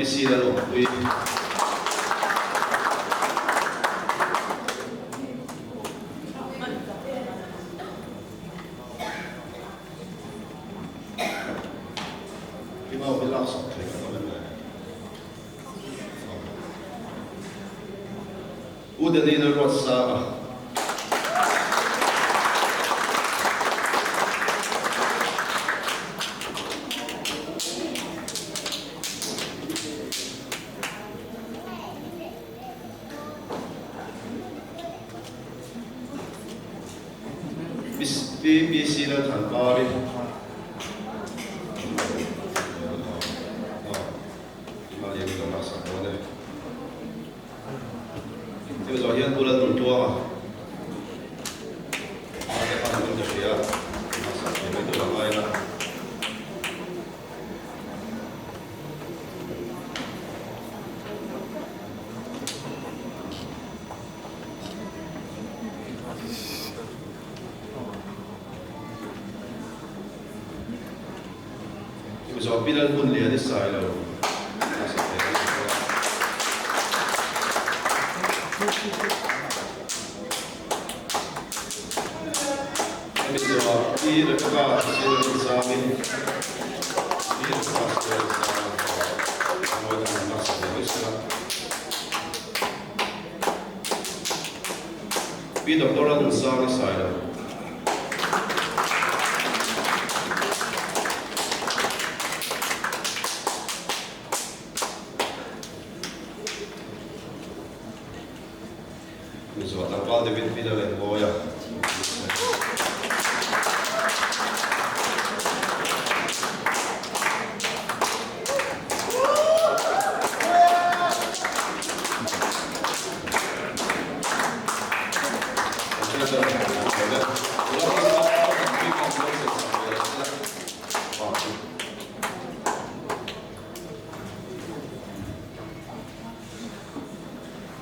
Speaker 2: PC Lalawmpuii. Kima hi laksak thei kan awm em le? U Danny Lalruatsanga. Pi PC Lalthanpari. Hemi zawh hian Pu Lalnuntuanga a te khan an ka hria a, a sak thei mai tur a ngai a. Zawh pi Lalhmun Lian i sai lo a sak thei mai tur a. Hemi zawhah Pi Rebecca Sialrinsangi, Pi Rebecca Sialrinsanga a ngawi khan an laksak ve mai sia. Pi Doctor Lalnunsangi Sailo. Mizo tlangval David Pina leh Mawia.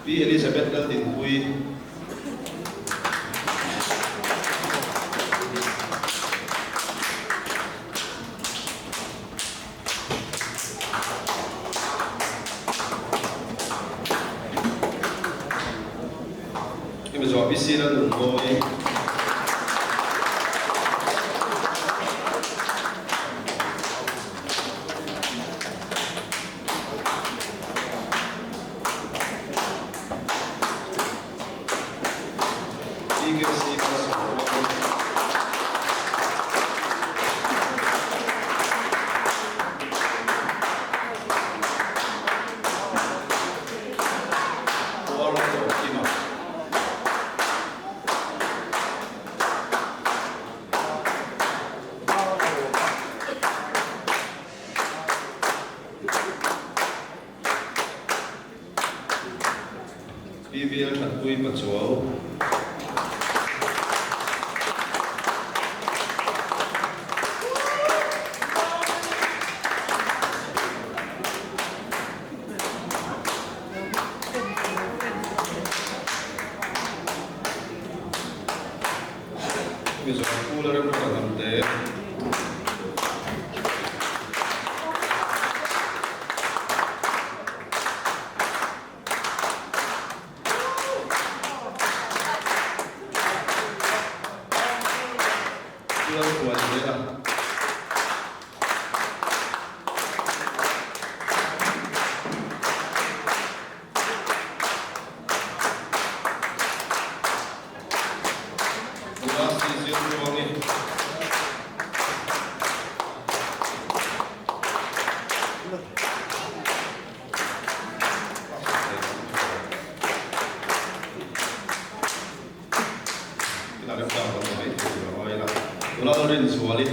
Speaker 2: Pi Elizabeth Laldinpuii. Hemi zawh PC Lalnunmawii. PKC Malsawmtluangi. Puar Tawkima. PVL Thatpui Pachuau. Mizoram Pu Lalremruata Hnamte. Pu Lalhruaizela. Nula si zir ruangin. Nula Lalrinzuali.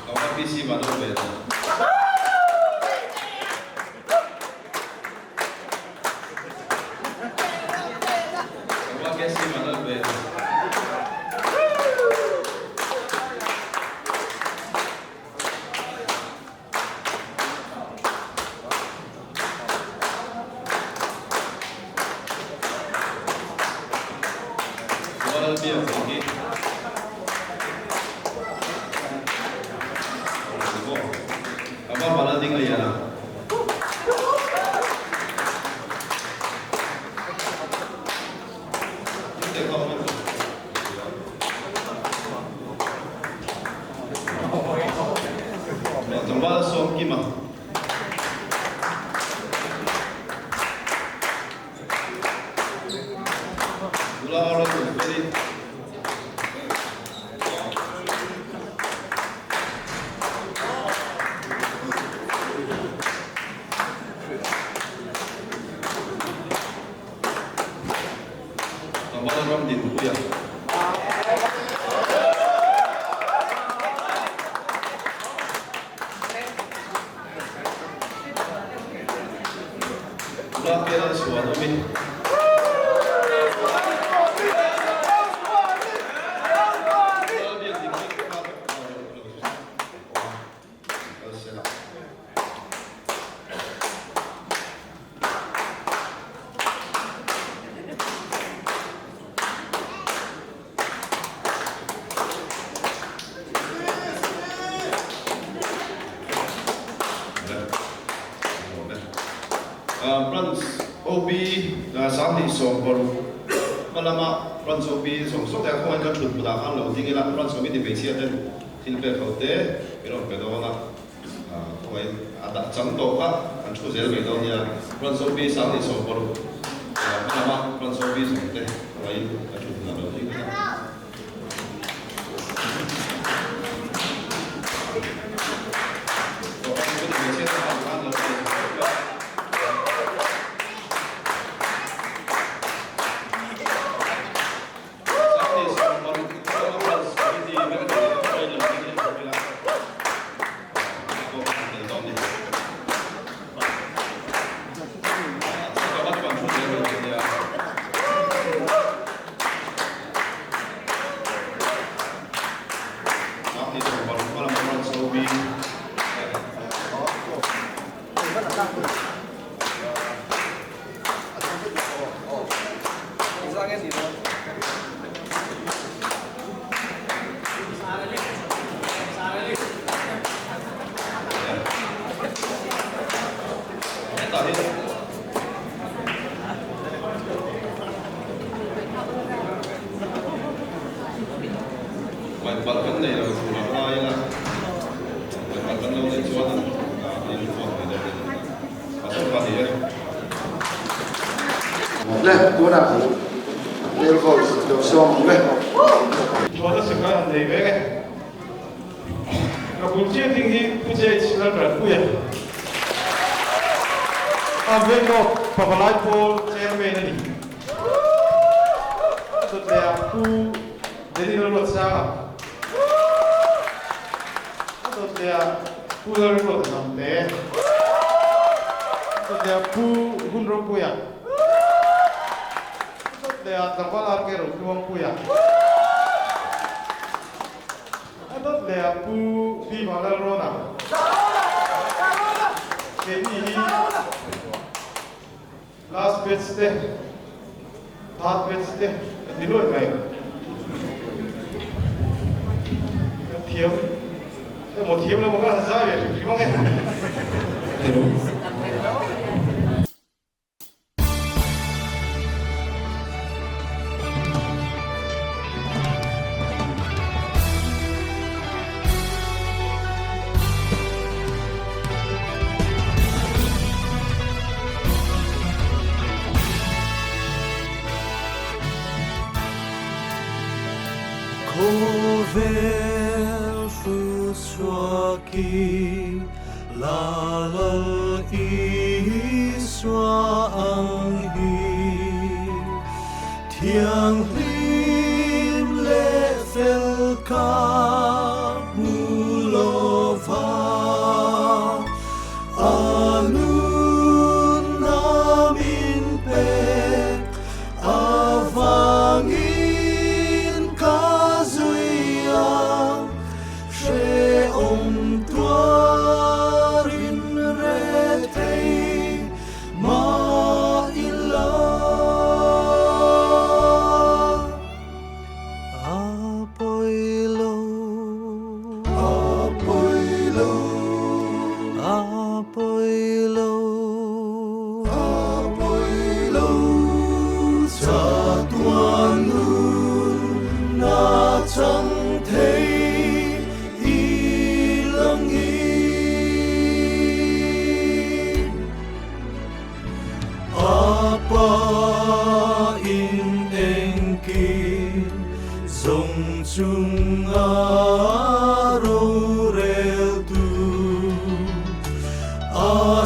Speaker 2: Ka PC van awm ve ta. Ka PC van awm ve ta. Lalbiakdiki. Tlangval Vanlaldingliana. Tlangval Sawmkima. Nula Aaron Nunfeli. Tlangval ram dinpuia. Nula Kela chhuan awmin. Branch OB 2016 hma lama Branch OB zawng zawng te a khawngain kan thut hmunah khan lo ding ila Branch Committee hmeichhia ten thil pek ho te min rawn pe dawn a, khawngain a dah chang tawh kha an thu zel mai dawn nia. Branch OB 2016 hma lama Branch OB zawng te khawngain kan thut hmunah lo ding ila. Hmaipalh kan nei lo tur a ngai ila, hmaipalh kan lo neih chuan an in phone mai dawn a ni. A zawk a ni e.
Speaker 1: Le, tunah Lil Voice lo sawm ang le.
Speaker 9: Chuan a saka han nei vek e. Ka bul chiah ding hi Pu JH Lalranpuia. A Venglawk Pavalai Pawl Chairman a ni. A dawt leh ah Pu Danny Lalruatsanga. A dawt leh ah Pu Lalruata Hnamte. A dawt leh ah Pu Hunropuia. A dawt leh ah Tlangval RK Rotluangpuia. A dawt leh ah Pu Bima Lalrawna. Keini hi last batch te, third batch te kan ni luai mai. Kan thiam emaw thiam lo maw kan han zai ve hrim hrim ang e.
Speaker 4: Khawvel hruchhuakin la lal Isua ang hi Thianghlim leh fel ka hmu lo va, a nunna min pek avangin ka zui a, hrehawm tuarin rethei mah ila.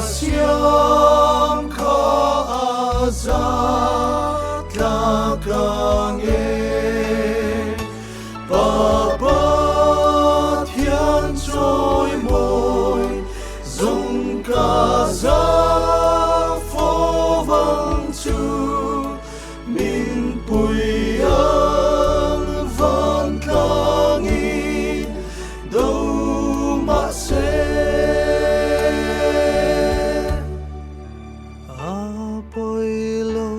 Speaker 4: siam kha a za tlak ang e. Pa Pathian chawi mawi zawng ka za fo vang chu Min pui ang van tlangin do mah se. A pawi lo.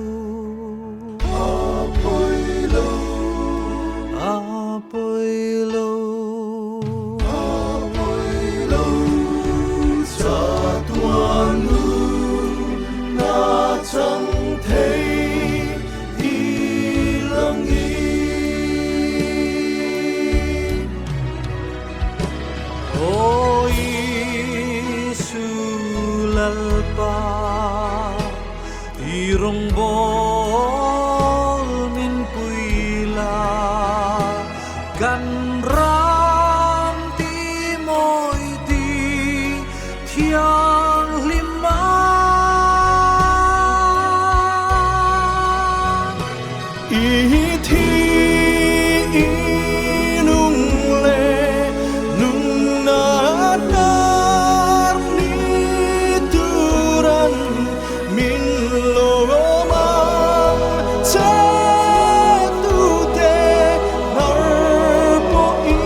Speaker 4: A pawi lo. A pawi lo. A pawi lo. Chatuan nun a chang thei i lang i. Aw Isu Lalpa, i rawngbâwl min pui la, kan ram ti mawi ti Thianghlim a. I thi i nung le nung na tar ni turan min lawm ang che tu te hnar pawhin.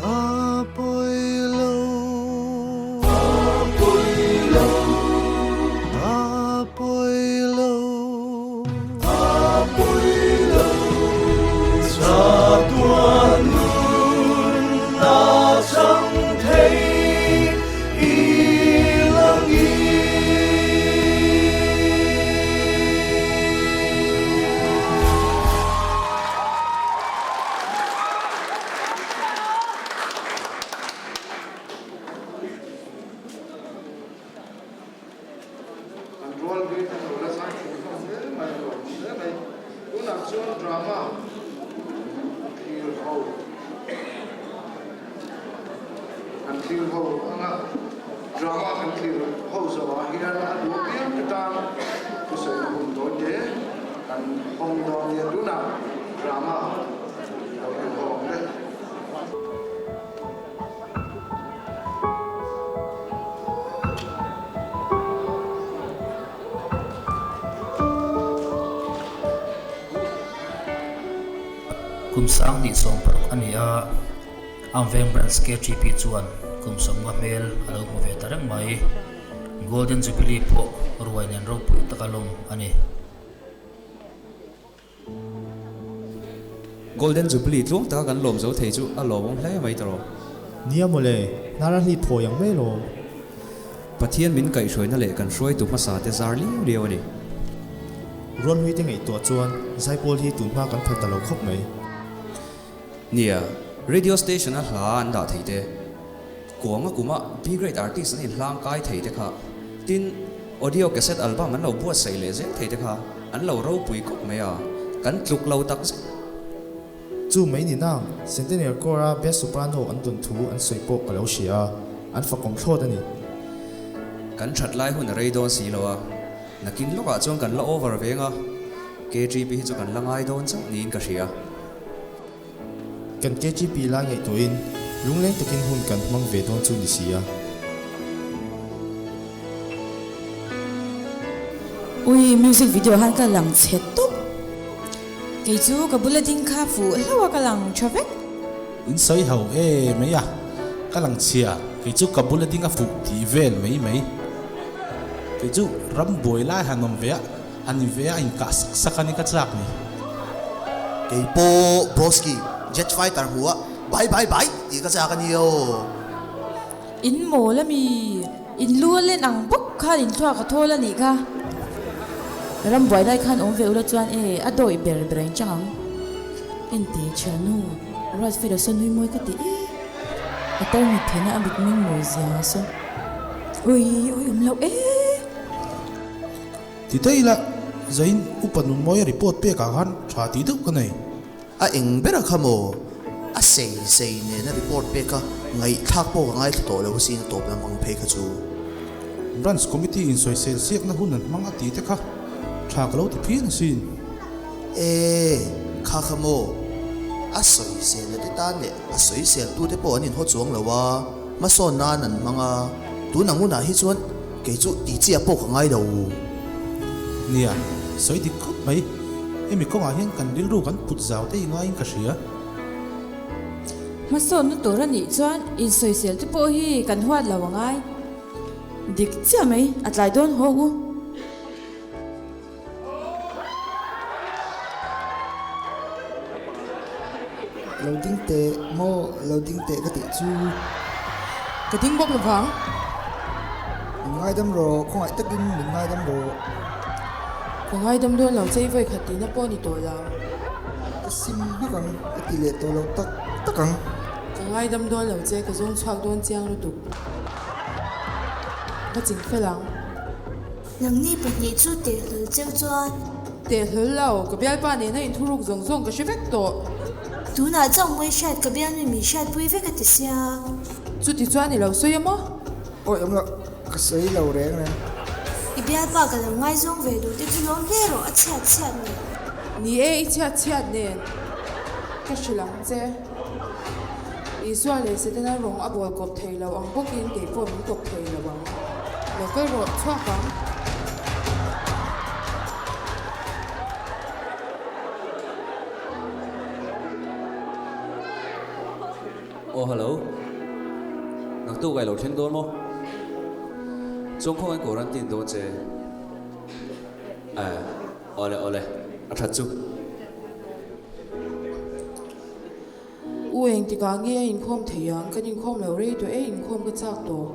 Speaker 4: A pawi lo. A pawi lo. A pawi lo. A pawi lo. Chatuan nun a chang thei i lang i.
Speaker 1: An rual hlui te lo la zai thei hlawm hle mai a lawm hle mai. Tunah chuan drama thlir ho kan thlir ho ang a, drama kan thlir ho zawhah hian a duh apiang te tan thusawi hun tawi te kan hawng dawn nia tunah drama Lo en ho ang le.
Speaker 10: Kum 2016 a ni a, Amveng Branch KTP chuan kum 50 hmel a lo hmu ve ta reng mai. Golden Jubilee pawh ruai nen ropui taka lawm a ni.
Speaker 11: Golden Jubilee tluang taka kan lawm zo thei chu a lawmawm hle mai tawh.
Speaker 12: Nia mawle, hnar a hlip thawi ang mai lawm.
Speaker 11: Pathian min kaihhruaina leh kan hruaitu hmasa te zar liau liau a ni.
Speaker 12: Rualhlui te ngaihtuah chuan Zaipawl hi tun hma kan phal ta lo khawp mai.
Speaker 11: Nia, radio station a hla an dah thei te, kuanga kuma B-grade artist an inhlang kai thei te kha, tin, audio cassette album an lo buatsaih leh zel thei te kha an lo ropui khawp mai a, kan tluk lo tak zet.
Speaker 12: Chu mai ni nang, Centennial Corps a Best Soprano an dawn thu an sawi pawh ka lo hria a, an fakawm thlawt a ni.
Speaker 11: Kan that lai hun a rei dawn si lo a, nakin lawkah chuan kan la over veng a, KGP hi chu kan la ngai dawn chauh niin ka hria.
Speaker 12: Kan KGP lai ngaihtuahin lungleng takin hun kan hmang ve dawn chu ni si a.
Speaker 13: Ui, music video han ka lang chhe tawp. Kei chu ka bula ding kha fuh hlauh a ka lang tha vek.
Speaker 14: In sawi ho e mai a, ka lang chhia, kei chu ka bula ding a fuh tih vel mai mai. Kei chu ram buai lai han awm ve a. A ni ve a inkah sak sak a ni ka chak ni.
Speaker 15: Kei pawh Broski jet fighter hmu a bye bye bye tih ka chak a nia aw.
Speaker 13: In mawl a mi, in lu a len ang bawk khan in thluak a thawl a nih kha. Ram buai lai khan awm ve ula chuan e a dawih ber ber a inchang ang. Ente thiannu, Ruatfela saw nui mawi ka ti e. A tarmit thena a mitmeng mawi zia saw. Ui ui awm loh e.
Speaker 14: Ti daih ila, Zain upa Nunmawia report pek ah khan tha tih deuh ka nei.
Speaker 15: A eng ber a kha maw? A sei sei nena report pek a Ngaihthlak pawh ka ngaithla tawh lo asin a tawp lam ang phei kha chu.
Speaker 14: Branch Committee in sawisel siakna hun an hmang a tih te kha tha ka lo ti phian asin.
Speaker 15: E, kha kha maw? A sawisel a te tan leh a sawisel tu te pawh an inhaw chuang lo a, hmasawn nan an hmang a, tun ang hunah hi chuan kei chu tih chiah pawh ka ngai lo.
Speaker 14: Nia, sawi dik khawp mai. Hemi kawngah hian kan rilru kan put zau te i ngaiin ka hria.
Speaker 13: Hmasawnna tur a nih chuan insawisel te pawh hi kan huat lo a ngai. Dik chiah mai, a tlai dawn haw u.
Speaker 16: Lo ding teh maw, lo ding teh ka tih chu.
Speaker 7: Ka ding bawk lovang.
Speaker 16: Min ngaidam rawh, khawngaih takin min ngaidam rawh.
Speaker 7: Ka ngaidam dawn lo che i vawi khat tihna pawh a ni tawh lo.
Speaker 16: Ka sim hmak ang, ka ti leh tawh lo tak tak ang.
Speaker 7: Ka ngaidam dawn lo che, ka zawng chhuak dawn chiang lutuk. Ka ching fel ang.
Speaker 17: Nangni pahnih chu teh hlawl cheu chuan.
Speaker 7: Teh hlawl lo, ka bialpa nena inthuruk zawng zawng ka hre vek tawh.
Speaker 17: Tunah chauh mawi hriat ka bialmi min hriatpui vek a ti sia.
Speaker 7: Chuti chuan i lo sawi a maw?
Speaker 16: Awi awm loh, ka sawi lo reng reng.
Speaker 17: I bialpa ka lo ngaizawng ve duh te chu lawm hle rawh, a chhiat chhiat nen.
Speaker 7: Ni e, i chhiat chhiat nen ka hrilh ang che. Isua leh Setana rawng a bawl kawp thei lo ang bawkin kei pawh min kawp thei lo ang. Lo kal rawh, chhuak ang.
Speaker 11: Aw hello. Naktuk ai lo thleng dawn maw? Chuang khawngaih quarantine dawn che. Eh, awle awle, a that chu.
Speaker 7: U engtikah nge a inkhawm thei ang? Kan inkhawm lo rei tawh e, inkhawm ka chak tawh.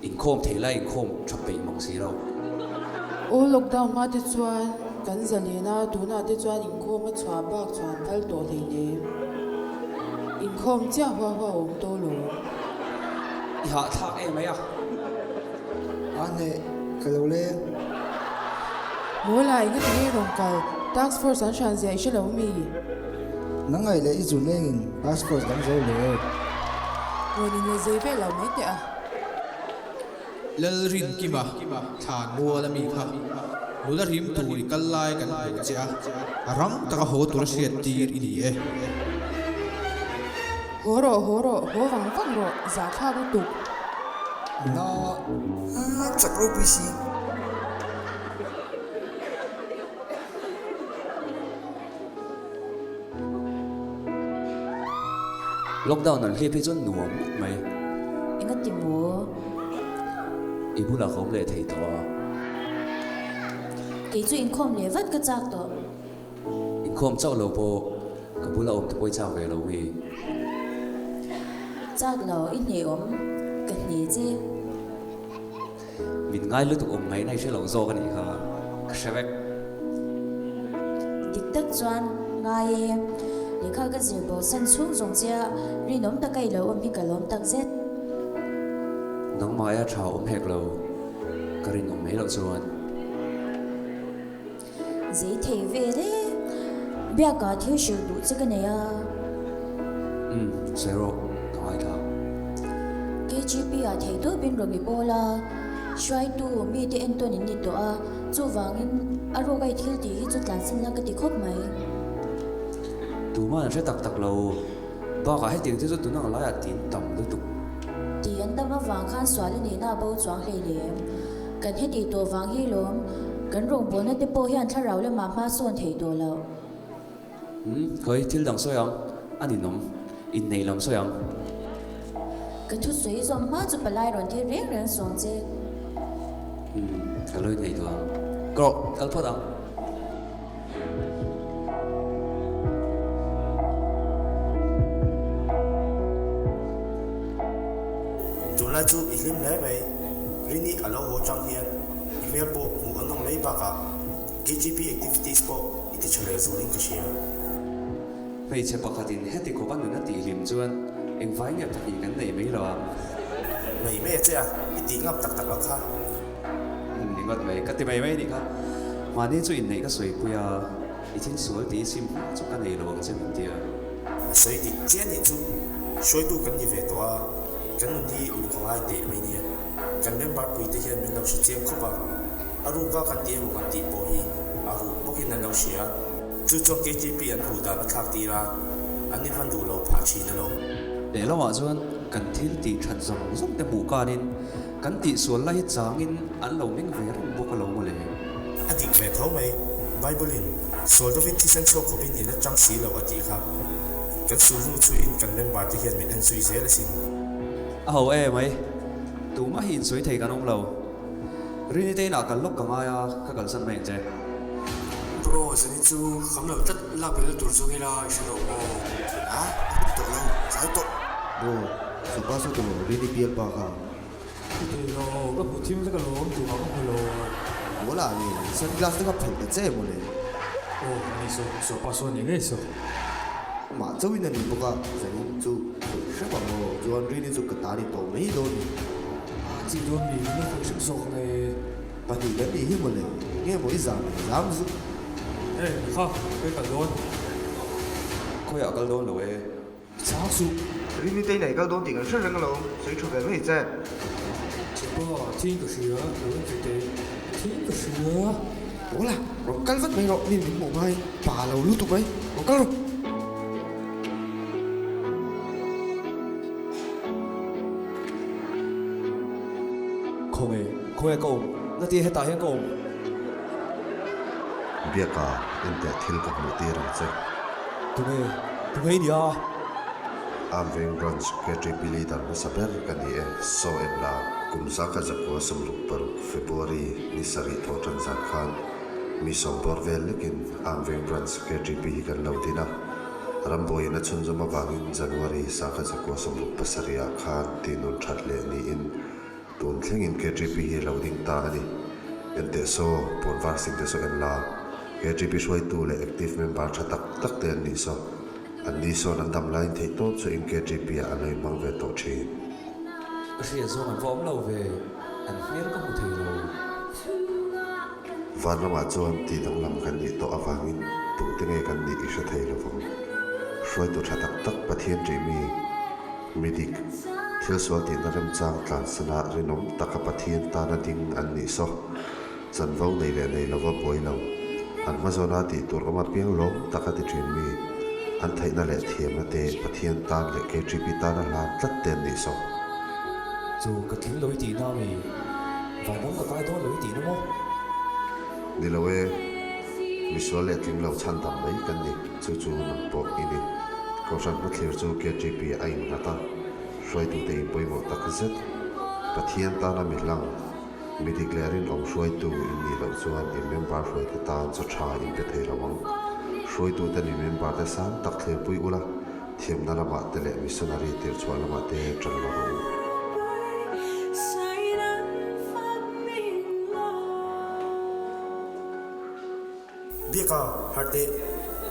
Speaker 11: Inkhawm thei lai inkhawm tha peih mang si lo.
Speaker 7: Aw lockdown hma te chuan kan zalen a, tunah te chuan inkhawm a chhuah bak chuan phal tawh hleinem. Inkhawm chiah hua hua a awm tawh lo.
Speaker 11: I hahthlak em mai a.
Speaker 16: A hneh ka lo leng.
Speaker 7: Mawla enga ti nge rawn kal? Task force an hran zia i hre lo mi?
Speaker 16: Nang ngaih leh i zun lengin task force dang zo le.
Speaker 7: Rawn in la zei ve lo mai teh a.
Speaker 14: Lalrinkima thlan mual a mi kha nula rim tur i kal lai kan hmu che a, a rang taka haw tur a hriat tir i ni e.
Speaker 7: Haw rawh, haw rawh, haw vang vang rawh, zahthlak lutuk.
Speaker 16: Na chak ropui si.
Speaker 11: Lockdown an hlip hi chuan nuam ngawt mai.
Speaker 13: Enga ti maw?
Speaker 11: I bulah ka awm leh thei tawh a.
Speaker 13: Kei chu inkhawm leh vat ka chak tawh.
Speaker 11: Inkhawm chauh lo pawh ka bula awm te pawh i chak ve lo mi?
Speaker 13: Chak lo, i hne awm, ka hne che.
Speaker 11: Min ngai lutuk awm ngaihna i hre lo zawk a nih kha, ka hre vek.
Speaker 13: Dik tak chuan ngai e, lehkha ka zir bo san chhung zawng chia rinawm taka i lo awm hi ka lawm tak zet.
Speaker 11: Nangmah aia tha awm hek lo, ka rinawm mai loh chuan.
Speaker 13: Zei thei vel e, biakah thil hrilh duh che ka nei a.
Speaker 11: Umm, sawi rawh, ka ngaithla.
Speaker 13: KGP ah thei tawpin rawn i bawl a, hruaitu mite entawn in ni tawh a, chuvangin a rawk a i thil tih hi chu tlansan la ka ti khawp mai.
Speaker 11: Tuman an hre tak tak lo, bakah hetiang te chu tuna ang laiah tin tam lutuk.
Speaker 13: Ti an tam avang khan sual a nihna a bo chuang hleilem. Kan heti tawh vang hi lawm, kan rawngbawlna te pawh hian thlarau lamah hma sawn thei tawh lo.
Speaker 11: Umm, khawi thil dang sawi ang, a ninawm, inneih lam sawi ang.
Speaker 13: Ka thusawi zawm hma chu palai rawn tir reng reng sawng che.
Speaker 11: Umm, ka lo inneih duh ang. Ka rawh, kal phawt ang.
Speaker 15: Tunlai chu i hlim hle mai. Rini a lo haw chang hian i hmel pawh hmuh an awm mai bakah KGP activities pawh i ti tha leh zualin ka hria.
Speaker 11: Hmeichhe pakhatin heti khawp a nun a tih hlim chuan engvai nge pahnih kan nei mai lo ang.
Speaker 15: Nei mai a che a, i tih ngam tak tak loh kha.
Speaker 11: Ni ngawt mai, ka ti mai mai anih kha. Mahni chu inneih ka sawipui a, i thil sual tih i sim hma chu ka nei lo ang che min ti a.
Speaker 15: A sawi dik chiah anih chu.
Speaker 12: Hruaitu kan ni ve tawh a, kan nun hi uluk a ngai teh mai nia. Kan member puite hian min lo hre chiang khawp a, a ruka kan ti emaw kan tih pawh hi a ruh bawkin an lo hria. Chu chuan KTP an hmuh dan a thlak tir a, an inhman duh lo phah thin alawm.
Speaker 11: Lehlamah chuan kan thil tih that zawng zawng te hmuh kanin kan tihsual lai hi changin an lo meng ve reng bawk alawm mawle.
Speaker 12: A dik ve tho mai, Bible-in, Sual dovin thisen chhuak khawpin in la chang si lo a tih kha. Kan sul hnu chhuiin kan member te hian min en zui zel asin.
Speaker 11: A ho e mai, tumah hi insawi thei kan awm lo. Rini te inah kal lawk ka ngai a, ka kalsan mai ang che.
Speaker 18: Bro, zani chu ka kam lo tlat, lak belh tur zawng ila i hre lo maw?
Speaker 15: A, a hmu tawh lo, tlai tawh.
Speaker 3: Bro, sawpa saw tawh Rini pial pa kha.
Speaker 18: Ka thei lo, ka hmu thim vek alawm, tumah ka hmu lo.
Speaker 3: Mawla nge, sunglass te kha phelh ta che mawle.
Speaker 18: Aw, ani saw, sawpa saw ni ngei saw.
Speaker 3: Amah chauhin a ni bawk a, zanin chu khawih hrep ang aw, chuan Rini chu ka ta ni tawh mai dawn ni.
Speaker 18: A chi dawn mi, min lo khawih hrep zawk nge.
Speaker 3: Pahnih kan nih hi mawle, nge maw i zam leh zam zuk.
Speaker 18: Hey, kha, khawi kal dawn?
Speaker 11: Khawiah kal dawn lo e.
Speaker 18: Chang suh.
Speaker 3: Rini te inah i kal dawn tih kan hre reng alawm, sawi tha ve mai che.
Speaker 18: Chepa, thing ka hria, lo en ve teh. Thing ka hria.
Speaker 3: Mawla, rawn kal vat mai rawh, mi min hmuh ngai pa lo lutuk mai, rawn kal rawh.
Speaker 11: Khawnge, khawnge ka awm, natia hetah hian ka awm.
Speaker 19: Biaka, enteh thil ka hmuh tir ang che.
Speaker 11: Tunge, tunge i nia?
Speaker 19: Armveng Branch KTP Leader hmasa ber ka ni e, Saw en la. Kum zaka zakua 66 February ni sarih thawh tan zan khan mi sawm bawr vel lekin Armveng Branch KTP hi kan lo din a. Rambuaiin a chhunzawm avangin January sangkhat zakua 67 ah khan tihnun that leh niin Tun thlengin KTP hi lo ding ta a ni. Enteh saw, pawn var sing te saw en la. KTP hruaitu leh active member tha tak tak te an nih saw. An ni sawn an dam laiin theih tawp chu in KTP ah an lo inhmang ve tawh thin.
Speaker 11: Ka hriat zawng an va awm lo ve, an hmel ka hmu thei lo.
Speaker 19: Van ramah chuan tih danglam kan nih tawh avangin tute nge kan nih i hre thei lovang. Hruaitu tha tak tak Pathian ṭih mi. Mi dik, thil sual tihna remchang tlansana rinawm taka Pathian tana ding an nih saw, chanvo nei leh nei lova buai lo, an hmazawna tih tur awm apiang lawm taka ti thin mi, an theihna leh thiamna te Pathian tan leh KTP tana hlan tlat te an nih saw.
Speaker 11: Chu ka tling lo i tihna mi? Vanram ka kai dawn lo i tihna maw?
Speaker 19: Ni lo e, misual leh tling lo chhandam mai kan ni. Chu chu nang pawh i ni. Kohhran hmathlir chu KTP a innghat a, hruaitute in pawimawh tak zet. Pathian tana mi hlang, mi dik leh rinawm hruaitu in nih loh chuan in member hruaite tan chaw tha in pe thei lo ang. Hruaitute ni member te sang tak thlirpui ula, thiamna lamah te leh missionary tirchhuah lamah te tan la rawh u.
Speaker 12: Bika, harh teh.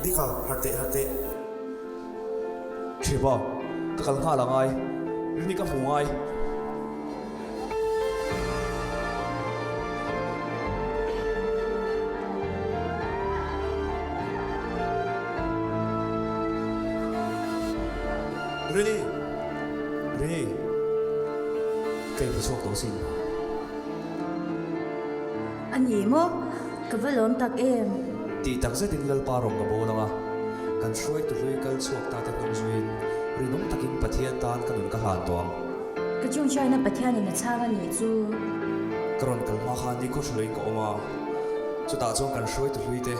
Speaker 12: Bika, harh teh, harh teh.
Speaker 11: Ṭhipa, ka kal nghal a ngai. Rini ka hmu ngai. Rini! Rini! Ka inhmu chhuak tawh sin.
Speaker 17: A ni maw? Ka va lawm tak em?
Speaker 11: Tih tak zetin Lalpa rawn ka bawl ang a, kan hruaitu hlui kal chhuak ta te hnung zuiin rinawm takin Pathian tan ka nun ka hlan tawh ang.
Speaker 17: Ka chungchhaina Pathianin a chhang a nih chu.
Speaker 11: Ka rawn kal hma khan nikhaw hruaiin ka awm a, chutah chuan kan hruaitu hlui te,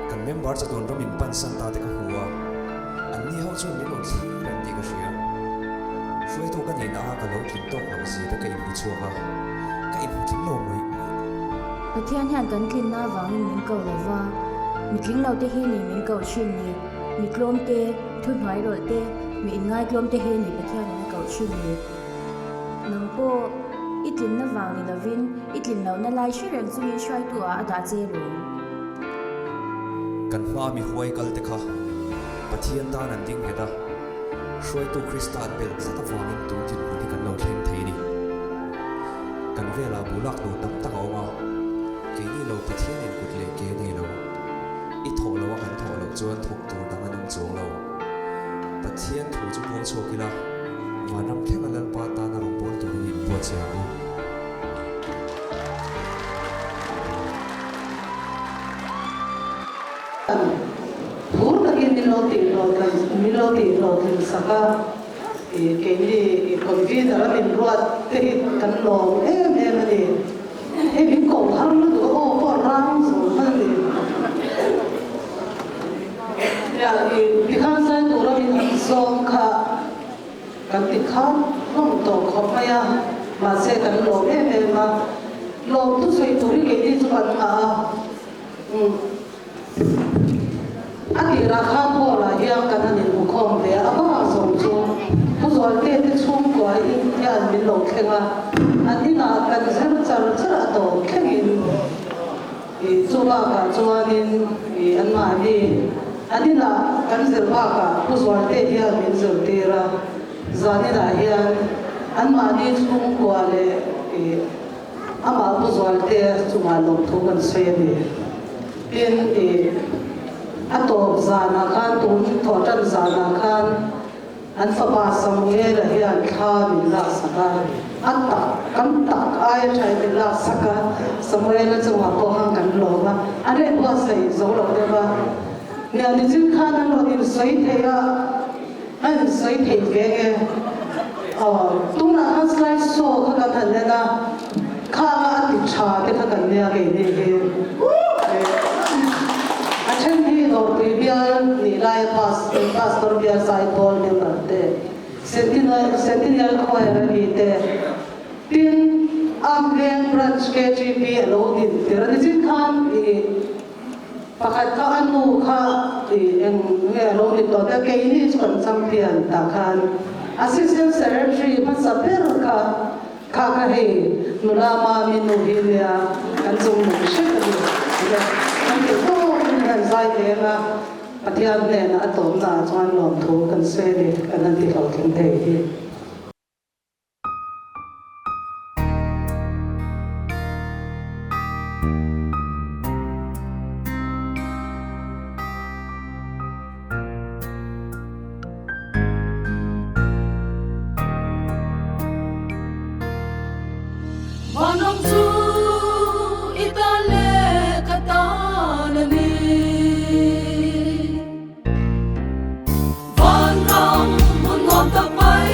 Speaker 11: kan member chatuan ram in pansan ta te ka hmu a, anni ho chuan min rawn thlir reng tih ka hria. Hruaitu ka nihna a ka lo tling tawk loh zia te ka inhmu chhuak a, ka inhmu tling lo mai.
Speaker 17: Pathian hian kan tlinna avangin min ko lo va, mi tling lo te hi ni min ko thin ni, mi tlawm te, thu hnuai rawlh te, mi inngaitlawm te hi ni Pathianin a ko thin ni. Nang pawh i tlinna vang ni lovin i tlin lohna lai hre reng chungin hruaitu ah a dah che lawm.
Speaker 11: Kan hmaa mi huai kal te kha Pathian tan an ding nghet a, hruaitu Krista an belh tlat avangin tun dinhmun hi kan lo thleng thei a ni. Kan velah bu lak tur tam tak a awm a, keini lo Pathianin kut leh ke a nei lo. I thawh loh a kan thawh loh chuan thawk tur dang an awm chuang lo. Pathian thu chu puang chhuak ila, vanram thlenga Lalpa tana rawngbâwl turin inbuatsaih ang u.
Speaker 7: Phur takin min lo tih hlawhtlan min lo tih hlawhtlin sak a, keini convener a min ruat te hi kan lawm em em a ni. Hei min koh har lutuk a aw pawh rang zo hman a ni. Nia tikhan zai tura min an zawng kha kan ti khan hlawm tawh khawp mai a, mahse kan lawm em em a, lawm thusawi tur hi keini chu kan nghah a. Umm. A tirah khan hall ah hian kan han inhmu khawm ve a, a bangah zawng chu Pu Zualte te chhungkua in hian min lo thleng a, an inah kan zir char char a tawp thlengin ih chu bakah chuanin ih anmahni an inah kan zir bakah Pu Zualte hian min zirtir a, zan inah hian anmahni chhungkua leh ih Amah Pu Zualtea chungah lawmthu kan sawi a ni. Tin, i a tawp zanah khan, tun thawhtan zanah khan an fapa Samuela hian thla min laksak a, a tak, kan tak aia thain min laksak a, Samuela chungah pawh khan kan lawm a, a reh buatsaih zo lo deuh a. Nia, nichin khan an rawn insawi thei a. A insawi thei ve nge? Aw, tunah khan slide show kha kan han en a, khanga a ti tha te kha kan nia keini hi. A then hi Dawrpui bial nih laia pastor bial Saipawl member te, Sentinel Sentinel Choir a mi te, tin Amveng Branch KGP a lo din tir a ni chin khan i Pakhat kha a nu kha i eng nge a lo ni tawh te, keini chu kan champion tah khan Assistant Secretary hmasa ber kha kha kha hei nula mami nu hi nia kan chung nung hret a ni le kan ti tawk in hian zai veng a Pathian hnenah a tawpna ah chuan lawmthu kan sawi a ni kan han ti hlawhtling thei hi.
Speaker 8: Vanram chu i tan leh ka tan a ni. Vanram hmun nuam tak mai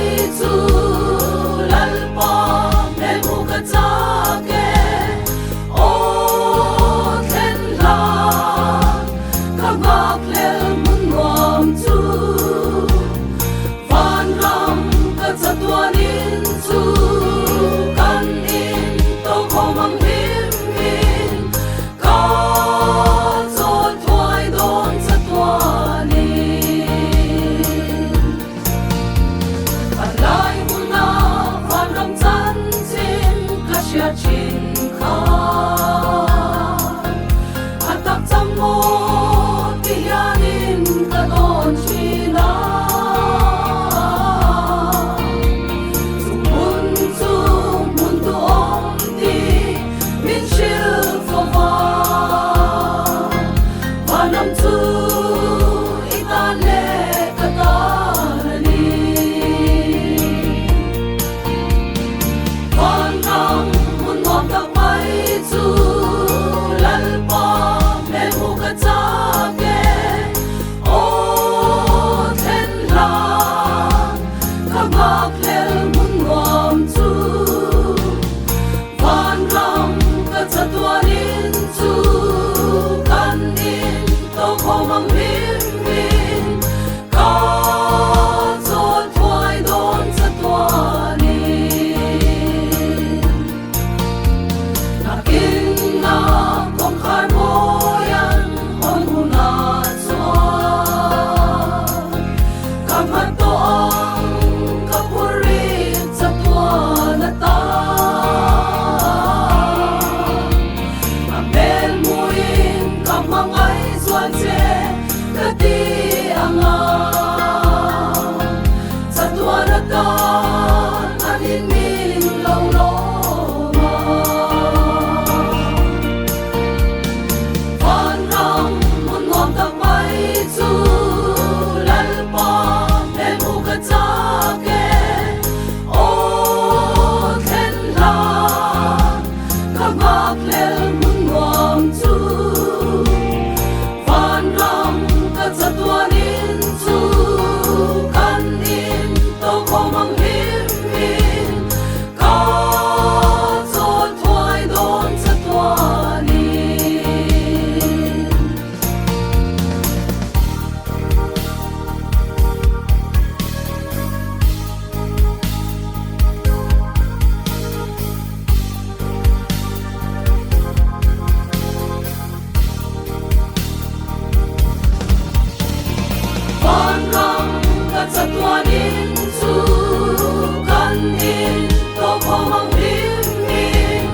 Speaker 8: khawm ang hlimin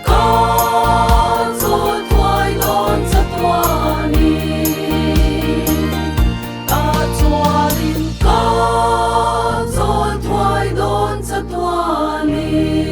Speaker 8: ka chawl thuai dawn chatuanin. Tah chuanin ka chawl thuai dawn chatuanin.